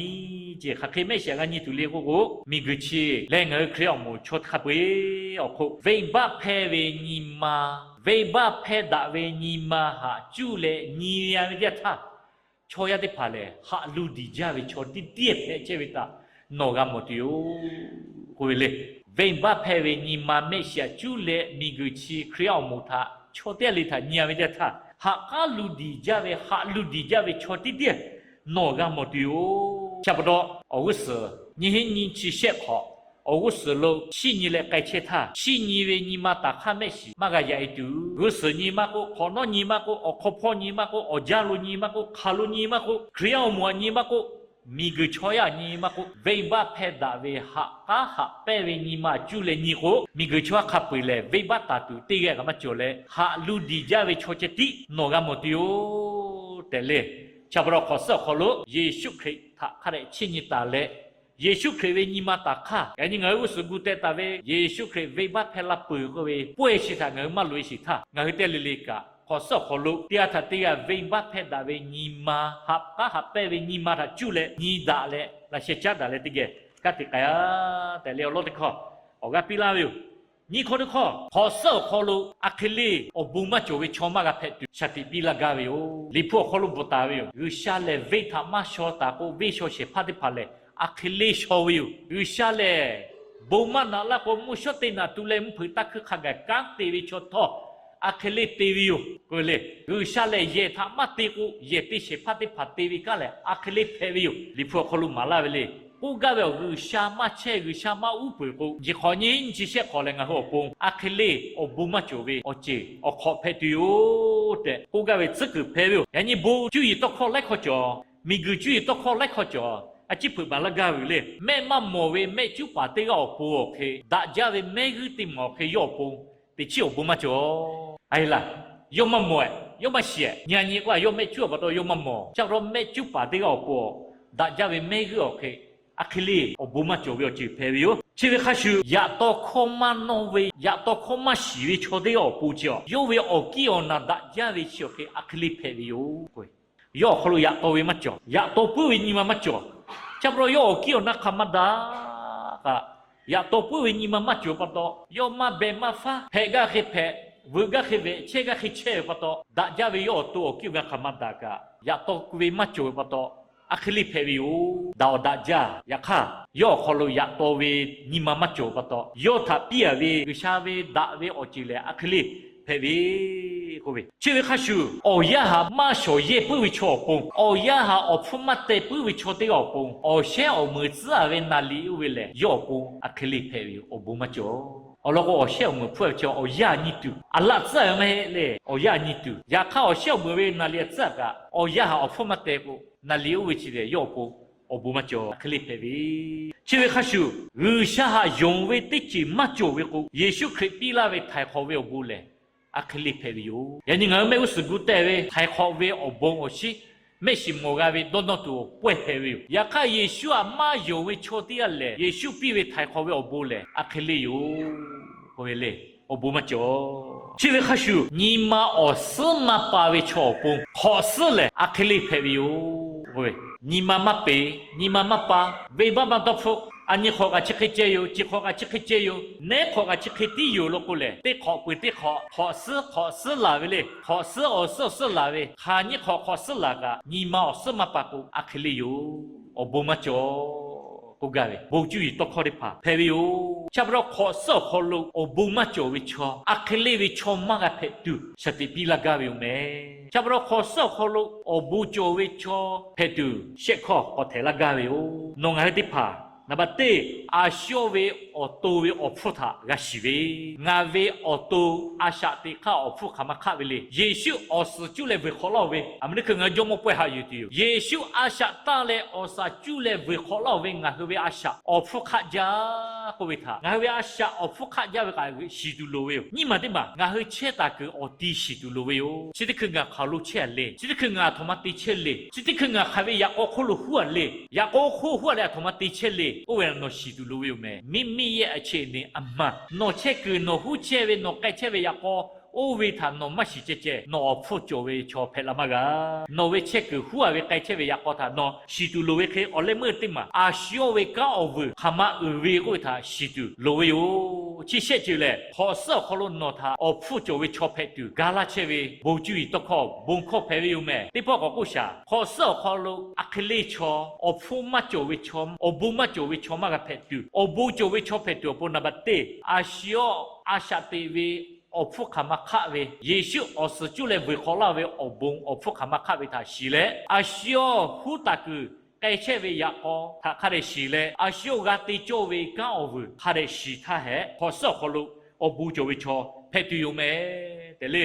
ceˇ. Hk'aˬ hk'e mehˆ shiˍ aꞈ g'a nyi tuˬ le k'oˆ k'o, miˬguiˬ chi leh ngaˬ hui Hkriꞈ awˬ moˍ chaw hk'a peu-eˬ awˬ hk'oˆ venˇbaˆ hpehˇ ve nyi ma, venˇbaˆ hpehˇ daꞈ ve nyi ma htaꞈ cuˇ leh nyi-a ve teˇ yanˇ htaˇ, chaw yaˇ teˇ hpaˍ lehˬ haꞈ lu diˬ jaˇ ve chaw tiˇ tiˉ hpehꞈ chehˇ ve htaꞈ nawˬ g'a mawˬ tuˬ yoˬ k'oˆ ve le. Venˇbaˆ hpehˇ ve nyi ma mehˆ shiˍ aꞈ cuˇ leh miˬguiˬ chi Hkriꞈ awˬ moˍ htaꞈ chaw teˇ g'aˇ le htaꞈ nyi-a ve teˇ yanˇ htaˇ, haꞈ k'aˉ lu diˬ jaˇ ve, haꞈ lu diˬ jaˇ ve chaw tiˇ tiˉ nawˬ g'a mawˬ tuˬ yoˬ. Chi pa taw, awˬ g'uˇ suhˍ nyiˇ hinˉ nyiˇ chi shehˆ hk'awꞈ awˬ g'uˇ suhˍ lo chiˇ nyi leh k'ai chehˇ htaˇ, chiˇ nyi ve nyi ma taˍ hk'aˇ mehˆ shiˍ maˇ g'a yaꞈ-e tuˬ, g'uˇ suhˍ nyi maˇ k'oˆ, hk'awꞈ nawˉ nyi maˇ k'oˆ, awˬ hk'aw hpawˇ nyi maˇ k'oˆ, awˬ jaˇ lo nyi maˇ k'oˆ, hk'aˬ lo nyi maˇ k'oˆ, Hkriꞈ yaˇ awˬ moˍ htaꞈ nyi maˇ k'oˆ, miˬguiˬ chaw yaˇ nyi maˇ k'oˆ, venˇbaˆ hpehˇ daꞈ ve haꞈ k'aˉ haꞈ pehnˇ ve nyi ma cuˇ leh nyi k'o, miˬguiˬ chaw yaˇ hk'a peu-eˬ lehˬ venˇbaˆ taˍ tuˬ teˇ g'aˇ kaꞈ maˇ cawˬ leh, haꞈ lu diˬ jaˇ ve chaw ceh tiˉ nawˬ g'a mawˬ tuˬ yoˬ tehꞈ le. Chi pa taw hk'awꞈ suhˉ awˬ hk'aw lo Yeˍsuˆ Hkriꞈ htaꞈ hk'a dehꞈ chiˇ nyi taˍ leh, Yeˍsuˆ Hkriꞈ ve nyi ma taˍ hk'aˇ, yaꞈ nyi ngaˬ hui g'uˇ suhˍ gu teh taˍ ve Yeˍsuˆ Hkriꞈ venˇbaˆ hpehˇ la peuˬ k'oˆ ve pawehˇ chi htaꞈ ngaˬ hui maˇ loꞈ-e sheˍ htaˇ, ngaˬ hui teˇ g'aˇ le le kaꞈ hk'awꞈ suhˉ awˬ hk'aw lo teˇ g'aˇ htaꞈ teˇ g'aˇ venˇbaˆ hpehˇ daꞈ ve nyi ma, haꞈ k'aˉ haꞈ pehnˇ ve nyi ma htaꞈ cuˇ leh nyi daꞈ leh laꞈ sheh caˉ daꞈ leh teˇ geh kanˉ te k'ai-a tehꞈ le awˬ lawn teˇ hkawˇ awˬ g'aˇ piˇ laˇ ve yoˬ. Nyiˇ hkawˇ teˇ hkawˇ, hk'awꞈ suhˉ awˬ hk'aw lo a hk'e le awˬ bon maˇ cawˬ ve chaw maˇ g'a hpehꞈ tuˬ shaˍ tiꞈ piˇ laˇ gaˇ ve yoˬ. Liꞈ hpu awˬ hk'aw lo bvuhꞈ taˍ ve yoˬ. G'uiˬsha lehˬ venˇ htaꞈ maˇ shaw taˍ k'o, venˇ shaw shehˍ hpaˇ teˇ hpaˍ lehˬ a hk'e le shaw ve yoˬ. G'uiˬsha lehˬ bon maˇ naꞈ laˇ k'o, mvuhˇ shawˉ teˇ naꞈ tu leh mvuhˇ hpeuꞈ taˇ hkuiˇ hk'a gaˬ kanˉ te ve chaw htawˇ, a hk'e le te ve yoˬ k'oˆ ve le. G'uiˬsha lehˬ yehˬ htaꞈ maˇ te k'o, yehˬ te shehˍ hpaˇ teˇ hpaˍ te ve kanˉ lehˬ a hk'e le hpehꞈ ve yoˬ. Liꞈ hpu awˬ hk'aw lo maˍ laˇ ve le. K'oˆ gaˇ ve awˬ, G'uiˬsha maˇ chehˇ, G'uiˬsha maˇ uˉ peunˍ k'o, nyiˇ hk'awꞈ nyiˇ chi shehˆ hk'awꞈ lehˬ ngaˬ hui awˬ pon a hk'e le awˬ bon maˇ cawˬ ve awˬ ceˬ awˬ hk'awꞈ hpehꞈ tuˬ yoˬ tehꞈ k'oˆ gaˇ ve tcuhˉ kuiˬ hpehꞈ ve yoˬ. Yaꞈ nyi bon cuˇ yiˍ tawˇ hkawˇ laiˉ hkawˇ cawˬ, miˬguiˬ cuˇ yiˍ tawˇ hkawˇ laiˉ hkawˇ cawˬ. A ciˉ hpeuꞈ maˍ laˇ gaˇ ve le. Mehˆ maˇ mawˬ ve mehˆ cuˉ paˍ teˇ g'aˇ awˬ pon awˬ hk'e, daꞈ jaˇ ve mehˆ g'uˇ teˇ maˬ awˬ hk'e yawˇ awˬ pon teꞈ chiˉ awˬ bon maˇ cawˬ. A e laˬ, yawˇ maˇ mawˬ-ehˍ, yawˇ maˇ shiˍ-ehˍ. Nyi a nyi k'o a yawˇ mehˆ cuˉ a pa taw yawˇ maˇ mawˬ. Chi pa taw mehˆ cuˉ paˍ teˇ g'aˇ awˬ pon daꞈ jaˇ ve mehˆ g'uˇ awˬ hk'e, a hk'e le awˬ bon maˇ cawˬ ve awˬ ceuˬ hpehꞈ ve yoˬ. Chi ve hk'a shuˍ, yaꞈ taw hkawˇ maˇ nawˇ ve, yaꞈ taw hkawˇ maˇ shiˍ ve chaw teˇ g'aˇ awˬ pon chi a, yawˇ ve awˬ kiˇ awˬ naˬ daꞈ jaˇ ve chi awˬ hk'e a hk'e le hpehꞈ ve yoˬ. Yawˇ awˬ hk'aw lo yaꞈ taw ve maˇ cawˬ, yaꞈ taw puiˉ ve nyi ma maˇ cawˬ. Chi pa taw yawˇ awˬ kiˇ awˬ naˬ hk'a maˇ daꞈ kaꞈ, yaꞈ taw puiˉ ve nyi ma maˇ cawˬ pa taw, yawˇ maˇ beh maˇ faˉ, hpehꞈ g'aˇ hk'e hpehꞈ, veuꞈ g'aˇ hk'e veuꞈ, chehˇ g'aˇ hk'e chehˇ ve pa taw, daꞈ jaˇ ve yawˇ awˬ to awˬ kiˇ awˬ naˬ hk'a maˇ daꞈ kaꞈ, yaꞈ taw ve maˇ cawˬ ve pa taw, a hk'e le hpehꞈ ve yoˬ. Daꞈ awˬ daꞈ jaˇ. Yaꞈ hk'aˇ, yawˇ awˬ hk'aw lo yaꞈ taw ve nyi ma maˇ cawˬ pa taw, yawˇ htaꞈ piˇ-a ve G'uiˬsha ve daꞈ ve awˬ ceuˬ lehˬ a hk'e le hpehꞈ ve k'oˆ ve. Chi ve hk'a shuˍ, awˬ yanˇ htaꞈ maˇ shawˍ yehˇ puiˉ ve chaw awˬ pon, awˬ yanˇ htaꞈ awˬ hpfuhˇ maˇ teh puiˉ ve chaw teˇ g'aˇ awˬ pon, awˬ shehˉ awˬ meunˍ tcuhˉ-a ve naˍ liꞈ oˇ ve lehˬ yawˇ awˬ pon a hk'e le hpehꞈ ve yoˬ. Awˬ bon maˇ cawˬ. Awˬ lawn k'o, awˬ shehˉ awˬ meunˍ hpfuhˇ ve chaw awˬ yanˇ nyi tuˬ, a laꞈ tcuhˉ-a ve maˇ heˆ le. Awˬ yanˇ nyi tuˬ. Yaꞈ hk'aˇ, awˬ shehˉ awˬ meunˍ ve naˍ liꞈ a tcuhˉ-a kaꞈ, awˬ yanˇ htaꞈ awˬ hpfuhˇ maˇ teh k'o, naˍ liꞈ oˇ ve chi lehˬ yawˇ awˬ pon awˬ bon maˇ cawˬ, a hk'e le hpehꞈ ve. Chi ve hk'a shuˍ, G'uiˬsha htaꞈ yonˍ ve teˇ ceuˬ maˇ cawˬ ve k'o, Yeˍsuˆ Hkriꞈ piˇ laˇ ve htaiˍ hk'awꞈ ve awˬ bon lehˬ a hk'e le hpehꞈ ve yoˬ. Yaꞈ nyi ngaˬ hui mehˆ g'uˇ suhˍ gu teh ve htaiˍ hk'awꞈ ve awˬ bon awˬ shinˉ, mehˆ shiˍ mawˬ g'a ve dawˇ nawˇ tuˬ awˬ pawehˇ hpehꞈ ve yoˬ. Yaꞈ hk'aˇ, Yeˍsuˆ htaꞈ maˇ yonˍ ve chaw teˇ g'aˇ lehˬ, Yeˍsuˆ piˇ ve htaiˍ hk'awꞈ ve awˬ bon lehˬ, a hk'e le yoˬ k'oˆ ve le. Awˬ bon maˇ cawˬ. Chi ve hk'a shuˍ, nyi ma awˬ suhˉ maˇ pa ve chaw awˬ pon hk'awꞈ suhˉ lehˬ, a hk'e le hpehꞈ ve yoˬ. Nyi ma maˇ peˍ, nyi ma maˇ pa, venˇbaˆ maˇ dawˇ hpfuhˆ, a nyi hk'awꞈ kaꞈ chi hk'e ceh yoˬ, chi hk'awꞈ kaꞈ chi hk'e ceh yoˬ, nehˉ hk'awꞈ kaꞈ chi hk'e tiˉ yoˬ law k'o lehˬ, teˇ hk'awꞈ peuˬ teˇ hk'awꞈ hk'awꞈ suhˉ hk'awꞈ suhˉ laˬ ve le. Hk'awꞈ suhˉ awˬ suhˉ awˬ suhˉ laˬ ve, hk'aˬ nyiˇ hk'awꞈ hk'awꞈ suhˉ laˬ kaꞈ, nyi ma awˬ suhˉ maˇ pa k'o, a hk'e le yoˬ. Awˬ bon maˇ cawˬ k'oˆ gaˇ ve bon cuˇ yiˍ tawˇ hkawˇ teˇ hpaˍ hpehꞈ ve yoˬ. Chi pa taw hk'awꞈ suhˉ awˬ hk'aw lo awˬ bon maˇ cawˬ ve chaw, a hk'e le ve chaw maˇ g'a hpehꞈ tuˬ, shaˍ tiꞈ piˇ laˇ gaˇ ve yoˬ mehˍ. Chi pa taw hk'awꞈ suhˉ awˬ hk'aw lo awˬ bon cawˬ ve chaw hpehꞈ tuˬ, shehˆ hkawˇ k'awꞈ htehꞈ laˇ gaˇ ve yoˬ. Nawˬ ngaˬ hui teˇ hpaˍ, naˍ baꞈ teˇ, a shu ve awˬ to ve awˬ hpfuhˇ htaꞈ g'a shiˍ ve, ngaˬ ve awˬ to a shaꞈ teꞈ hk'aˇ awˬ hpfuhˇ hk'aˬ ma hk'aˆ ve le. Yeˍsuˆ awˬ suhˍ cuˇ leh vuiˬ hk'awꞈ laˇ-oˬ ve, a ma teˇ hkui ngaˬ hui jawˇmawˇ pawehˇ haꞈ yuˬ tuˬ yoˬ. Yeˍsuˆ a shaꞈ tanˇ leh awˬ suhˍ cuˇ leh vuiˬ hk'awꞈ laˇ-oˬ ve ngaˬ hui ve a shaꞈ awˬ hpfuhˇ hk'aˆ jaˇ k'oˆ ve htaꞈ, ngaˬ hui ve a shaꞈ awˬ hpfuhˇ hk'aˆ jaˇ ve kaꞈ shiˍ tuˬ loˍ ve yoˬ. Nyiˇ maˬ teˇ maˬ ngaˬ hui chehˇ taˍ kuiˬ awˬ ti shiˍ tuˬ loˍ ve yoˬ. Chi teˇ hkui ngaˬ hk'aˬ lo chehˇ-a le, chi teˇ hkui ngaˬ aˬ htoꞈ ma te chehˇ le, chi teˇ hkui ngaˬ hk'aˬ ve yaꞈ k'aw hk'oˆ lo huˉ-a le, yaꞈ k'aw hk'oˆ huˉ-a leh aˬ htoꞈ ma te chehˇ le k'oˆ ve nawˬ shiˍ tuˬ loˍ ve yoˬ mehˍ. Miˇ miˇ yehˬ a cheꞈ neˍ a maˬ, nawˬ chehˇ kuiˬ nawˬ huˉ chehˇ ve nawˬ k'ai chehˇ ve yaꞈ k'aw, oˇ ve htaꞈ nawˬ maˇ shiˍ ceh ceh, nawˬ awˬ hpfuhˇ cawˬ ve chaw hpehꞈ la maˇ g'a. Nawˬ ve chehˇ kuiˬ huˉ-a ve k'ai chehˇ ve yaꞈ k'aw htaꞈ nawˬ shiˍ tuˬ loˍ ve hk'e, awˬ leh meuˇ teˇ maˬ a shu ve kanˉ awˬ vuiˬ hk'aˬ ma uiˍ ve k'oˆ ve htaꞈ shiˍ tuˬ loˍ ve yoˬ. Chi shehˆ ceuˬ lehˬ, hk'awꞈ suhˉ awˬ hk'aw lo nawˬ htaꞈ awˬ hpfuhˇ cawˬ ve chaw hpehꞈ tuˬ ga laˇ chehˇ ve bon cuˇ yiˍ tawˇ hkawˇ bon hkawˇ hpehꞈ ve yoˬ mehˍ. Teˇ pawˆ k'awꞈ k'oˆ shaˍ, hk'awꞈ suhˉ awˬ hk'aw lo a hk'e le chaw, awˬ hpfuhˇ maˇ cawˬ ve chaw, awˬ bon maˇ cawˬ ve chaw maˇ g'a hpehꞈ tuˬ, awˬ bon cawˬ ve chaw hpehꞈ tuˬ awˬ pon naˍ baꞈ teˇ, a shu a shaꞈ teꞈ ve awˬ hpfuhˇ hk'aˬ ma hk'aˆ ve, Yeˍsuˆ awˬ suhˍ cuˇ leh vuiˬ hk'awꞈ laˇ ve awˬ bon awˬ hpfuhˇ hk'aˬ ma hk'aˆ ve htaꞈ shiˍ leh, a shu huˉ taˍ kuiˬ k'ai chehˇ ve yaꞈ k'aw htaꞈ hk'a dehꞈ shiˍ leh, a shu g'a te cawˇ ve kanˉ awˬ vuiˬ hk'a dehꞈ shiˍ htaˇ hehꞈ, hk'awꞈ suhˉ awˬ hk'aw lo awˬ bon cawˬ ve chaw hpehꞈ tuˬ yoˬ mehˍ tehꞈ le.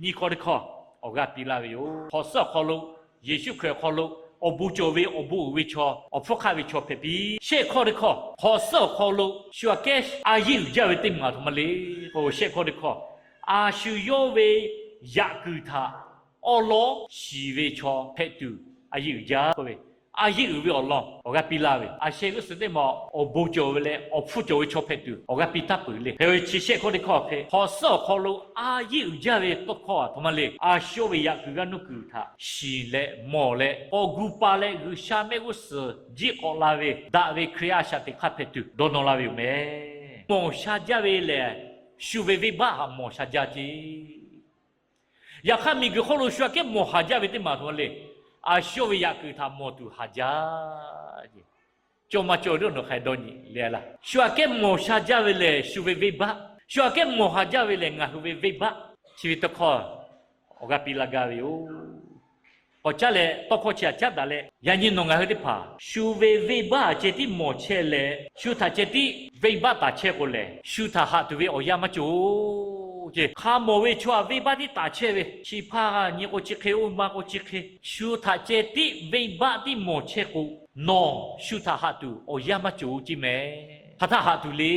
Nyiˇ hkawˇ teˇ hkawˇ awˬ g'aˇ piˇ laˇ ve yoˬ. Hk'awꞈ suhˉ awˬ hk'aw lo Yeˍsuˆ Hkriꞈ awˬ hk'aw lo awˬ bon cawˬ ve awˬ bon uiˍ ve chaw, awˬ hpfuhˇ hk'aˆ ve chaw hpehꞈ piˇ. Shehˆ hkawˇ teˇ hkawˇ, hk'awꞈ suhˉ awˬ hk'aw lo shu aꞈ kehˉ a yeˇ uiˍ jaˇ ve teˇ maˬ aˬ htoꞈ ma le k'o, shehˆ hkawˇ teˇ hkawˇ, a shu yawˇ ve yaꞈ kuiˬ htaꞈ awˉ lawˉ shiˍ ve chaw hpehꞈ tuˬ a yeˇ uiˍ jaˇ k'oˆ ve, a yeˇ uiˍ ve awˬ lawn awˬ g'aˇ piˇ laˇ ve, a sheh g'uˇ suhˍ teˇ maˬ awˬ bon cawˬ ve leh awˬ hpfuhˇ cawˬ ve chaw hpehꞈ tuˬ awˬ g'aˇ piˇ taˍ peuˬ le. Hk'e ve chi shehˆ hkawˇ teˇ hkawˇ hk'e, hk'awꞈ suhˉ awˬ hk'aw lo a yeˇ uiˍ jaˇ ve tawˇ hkawˇ aˬ htoꞈ ma le. A shu ve yaꞈ kuiˬ g'aˇ nuˇ kuiˬ htaꞈ shiˍ leh mawˬ leh k'awꞈ gu pa leh G'uiˬsha mehˆ g'uˇ suhˍ jiˆ k'awꞈ la ve daꞈ ve Hkriꞈ yaˇ a shaꞈ teꞈ hk'aˇ hpehꞈ tuˬ dawˇ nawˇ laˇ ve yoˬ mehˍ. Mawˬ sha jaˇ ve lehˬ, shu ve venˇbaˆ htaꞈ mawˬ sha jaˇ ce. Yaꞈ hk'aˇ, miˬguiˬ hk'oˆ lo shu aꞈ kehˉ mawˬ haˍ jaˇ ve teˇ maˬ aˬ htoꞈ ma le. A shu ve yaꞈ kuiˬ htaꞈ mawˬ tuˬ haˍ jaˇ ce. Cawˇ maˇ cawˇ ve nawˬ hk'a dawˇ nyi le laˇ. Shu aꞈ kehˉ mawˬ sha jaˇ ve lehˬ, shu ve venˇbaˆ. Shu aꞈ kehˉ mawˬ haˍ jaˇ ve lehˬ, ngaˬ hui ve venˇbaˆ. Chi ve tawˇ hkawˇ awˬ g'aˇ piˇ laˇ gaˇ ve yoˬ. K'awꞈ caˉ leh tawˇ hkawˇ chi aꞈ caˉ daꞈ leh, yaꞈ nyi nawˬ ngaˬ hui teˇ hpaˍ shu ve venˇbaˆ aꞈ ceh tiˉ mawˬ chehˇ leh, shu htaꞈ ceh tiˉ venˇbaˆ taˍ chehˇ k'o lehˬ, shu htaꞈ haꞈ tuˬ ve awˬ yanˇ maˇ cawˬ ce. Hk'a mawˬ ve chaw aꞈ venˇbaˆ tiˉ taˍ chehˇ ve, chi hpaˇ nyi k'o chi hk'e, oˇ ma k'o chi hk'e, shu htaꞈ ceh tiˉ venˇbaˆ tiˉ mawˬ chehˇ k'o, nawˬ shu htaꞈ haꞈ tuˬ awˬ yanˇ maˇ cawˬ ce mehˍ. Hk'aˬ htaˇ haꞈ tuˬ le.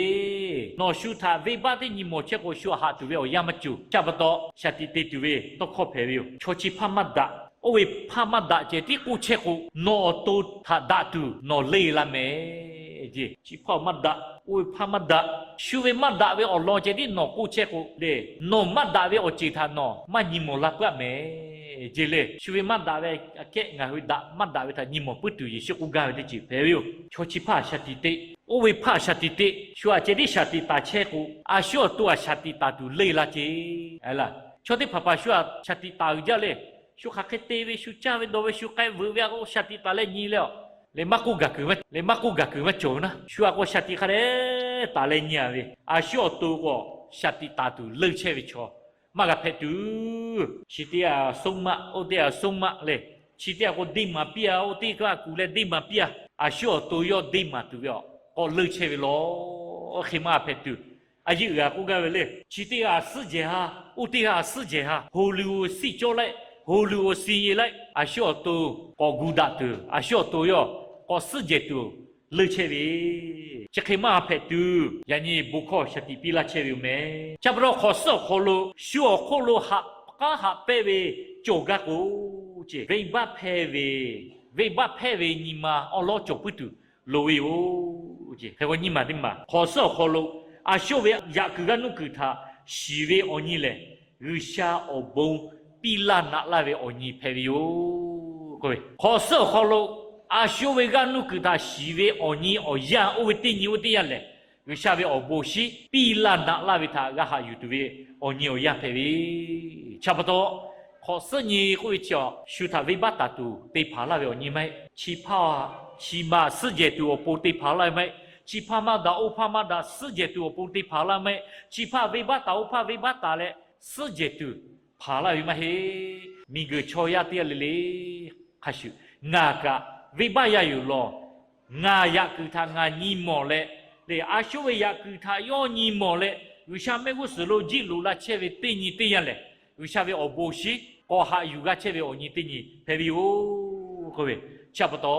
Nawˬ shu htaꞈ venˇbaˆ teˇ nyi mawˬ chehˇ k'o, shu htaꞈ haꞈ tuˬ ve awˬ yanˇ maˇ cawˬ. Chi pa taw, shaˍ tiꞈ te tuˬ ve tawˇ hkawˇ hpehꞈ ve yoˬ. Chaw chi hpaˇ maˇ daꞈ, oˇ ve hpaˇ maˇ daꞈ ceh tiˉ k'oˆ chehˇ k'o, nawˬ awˬ to htaꞈ daꞈ tuˬ nawˬ leˇ laˇ mehˍ ce. Chi hpaˇ maˇ daꞈ, oˇ ve hpaˇ maˇ daꞈ, shu ve maˇ daꞈ ve awˬ lawn ceh tiˉ nawˬ k'oˆ chehˇ k'o le, nawˬ maˇ daꞈ ve awˬ ceuˬ htaꞈ nawˬ maˇ nyi mawˬ la peuˬ mehˍ ce le. Shu ve maˇ daꞈ ve aꞈ kehˉ ngaˬ hui daꞈ maˇ daꞈ ve htaꞈ nyi mawˬ puiˉ tuˬ Yeˍsuˆ k'oˆ gaˇ ve teˇ ceuˬ hpehꞈ ve yoˬ. Chaw chi hpaˇ shaˍ tiꞈ te, oˇ ve hpaˇ shaˍ tiꞈ taˍ chehˇ k'o, a shu awˬ to aꞈ shaˍ tiꞈ taˍ tuˬ leˇ laˇ ce. Chaw teˇ hpaˍ hpaˍ shu aꞈ shaˍ tiꞈ taˍ uiˍ jaˇ le. Shu hk'aˬ hk'e te ve, shu caˇ ve dawˬ ve, shu k'ai veuꞈ ve aꞈ k'o shaˍ tiꞈ taˍ leh nyi leh a, leh maˇ k'oˆ gaˬ kuiˬ, leh maˇ k'oˆ gaˬ kuiˬ maˇ cawˬ ve naˉ. Shu aꞈ k'o shaˍ tiꞈ hk'a dehꞈ taˍ leh nyi a ve, a shu awˬ to k'o shaˍ tiꞈ taˍ tuˬ leˇ chehˇ ve chaw maˇ g'a hpehꞈ tuˬ, chi teˇ g'aˇ ဆုံးမ, oˇ teˇ g'aˇ ဆုံးမ leh, chi teˇ g'aˇ k'o deˇ maˍ piˇ a, oˇ teˇ g'aˇ kuˬ leh deˇ maˍ piˇ a, a shu awˬ to yawˇ deˇ maˍ tuˬ ve a, k'awꞈ leˇ chehˇ ve law. Hk'e maˇ hpehꞈ tuˬ, a yeˇ uiˍ g'a k'oˆ gaˇ ve le. Chi teˇ g'aˇ suhˉ jehˬ ha, oˇ teˇ g'aˇ suhˉ jehˬ ha, ဟိုလူကို စည်းကျော်လိုက်, ဟိုလူကို စီရင်လိုက်, a shu awˬ to k'awꞈ gu daꞈ tuˬ, a shu awˬ to yawˇ k'awꞈ suhˉ jehˬ tuˬ leˇ chehˇ ve, chi hk'e maˇ g'a hpehꞈ tuˬ, yaꞈ nyi bon hkawˇ shaˍ tiꞈ piˇ laˇ chehˇ ve yoˬ mehˍ. Chi pa taw hk'awꞈ suhˉ awˬ hk'aw lo shu awˬ hk'oˆ lo haꞈ k'aˉ haꞈ pehnˇ ve cawˬ gaˇ k'o, ce venˇbaˆ hpehˇ ve, venˇbaˆ hpehˇ ve nyi ma awˉ lawˉ cawˬ puiˉ tuˬ loˍ ve yoˬ. Hk'e k'o nyiˇ maˬ teˇ maˬ hk'awꞈ suhˉ awˬ hk'aw lo a shawˉ ve yaꞈ kuiˬ g'aˇ nuˇ kuiˬ htaꞈ shiˍ ve awˬ nyi lehˬ, G'uiˬsha awˬ bon piˇ laˇ naꞈ laˇ ve awˬ nyi hpehꞈ ve yoˬ. Hk'awꞈ suhˉ awˬ hk'aw lo a shawˉ ve g'aˇ nuˇ kuiˬ htaꞈ shiˍ ve awˬ nyi awˬ yanˇ oˇ ve teˇ nyi oˇ teˇ yanˇ lehˬ, G'uiˬsha ve awˬ bon awˬ shinˉ piˇ laˇ naꞈ laˇ ve htaꞈ g'a haꞈ yuˬ tuˬ ve awˬ nyi awˬ yanˇ hpehꞈ ve. Chi pa taw, hk'awꞈ suhˉ nyi k'oˆ ve chi awˬ shu htaꞈ venˇbaˆ taˍ tuˬ te hpanˍ laˇ ve awˬ nyi maˇ heˆ. Chi hpaˇ chi ma suhˉ jehˬ tuˬ awˬ pon te hpanˍ laˇ ve maˇ heˆ. Chi hpaˇ maˇ daꞈ oˇ hpaˇ maˇ daꞈ suhˉ jehˬ tuˬ awˬ pon te hpanˍ laˇ ve maˇ heˆ. Chi hpaˇ venˇbaˆ taˍ oˇ hpaˇ venˇbaˆ taˍ leh suhˉ jehˬ tuˬ hpanˍ laˇ ve maˇ heˆ. Miˬguiˬ chaw yaˇ teˇ g'aˇ le le hk'a shuˍ, ngaˬ kaꞈ venˇbaˆ yaˇ yoˬ lawˬ. Ngaˬ yaꞈ kuiˬ htaꞈ ngaˬ nyi mawˬ leh, le a shawˉ ve yaꞈ kuiˬ htaꞈ yawˇ nyi mawˬ leh, G'uiˬsha mehˆ g'uˇ suhˍ lo jiˆ loꞈ la chehˇ ve teˇ nyi teˇ yanˇ lehˬ, G'uiˬsha ve awˬ bon awˬ shinˉ k'awꞈ haꞈ yuˬ g'a chehˇ ve awˬ nyi teˇ nyi hpehꞈ ve yoˬ k'oˆ ve. Chi pa taw,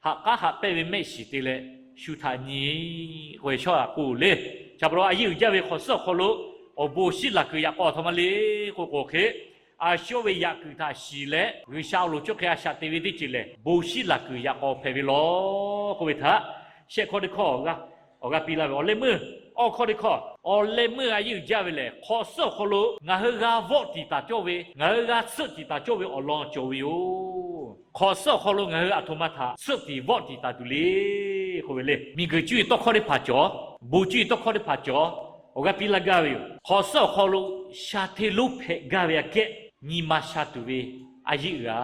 haꞈ k'aˉ haꞈ pehnˇ ve mehˆ shiˍ te leh shu htaꞈ nyi k'oˆ ve shawˉ aꞈ k'oˆ le. Chi pa taw a yeˇ uiˍ jaˇ ve hk'awꞈ suhˉ awˬ hk'aw lo awˬ bon awˬ shinˉ laˬ kuiˬ yaꞈ k'aw htawˇ maˇ le k'oˆ k'o hk'e, a shawˉ ve yaꞈ kuiˬ htaꞈ shiˍ leh G'uiˬsha awˬ loˍ cawˇ hk'e a shaꞈ te ve teˇ ceuˬ lehˬ, bon awˬ shinˉ laˬ kuiˬ yaꞈ k'aw hpehꞈ ve lawˬ k'oˆ ve htaꞈ shehˆ hkawˇ teˇ hkawˇ awˬ g'aˇ piˇ laˇ ve awˬ leh meuˇ. Awˬ hkawˇ teˇ hkawˇ, awˬ leh meuˇ a yeˇ uiˍ jaˇ ve lehˬ, hk'awꞈ suhˉ awˬ hk'aw lo ngaˬ hui g'a vawˆ tiˍ taˍ cawˇ ve, ngaˬ hui g'a tsuhˆ tiˍ taˍ cawˇ ve awˬ lawn cawˬ ve yoˬ. Hk'awꞈ suhˉ awˬ hk'aw lo ngaˬ hui aˬ htoꞈ ma htaꞈ tsuhˆ tiˍ vawˆ tiˍ taˍ tuˬ le k'oˆ ve le. Miˬguiˬ cuˇ yiˍ tawˇ hkawˇ teˇ hpaˍ cawˬ, bon cuˇ yiˍ tawˇ hkawˇ teˇ hpaˍ cawˬ, awˬ g'aˇ piˇ laˇ gaˇ ve yoˬ. Hk'awꞈ suhˉ awˬ hk'aw lo sha hteˇ lonˉ hpehꞈ gaˇ ve aꞈ kehˉ nyi ma sha tuˬ ve a yeˇ uiˍ a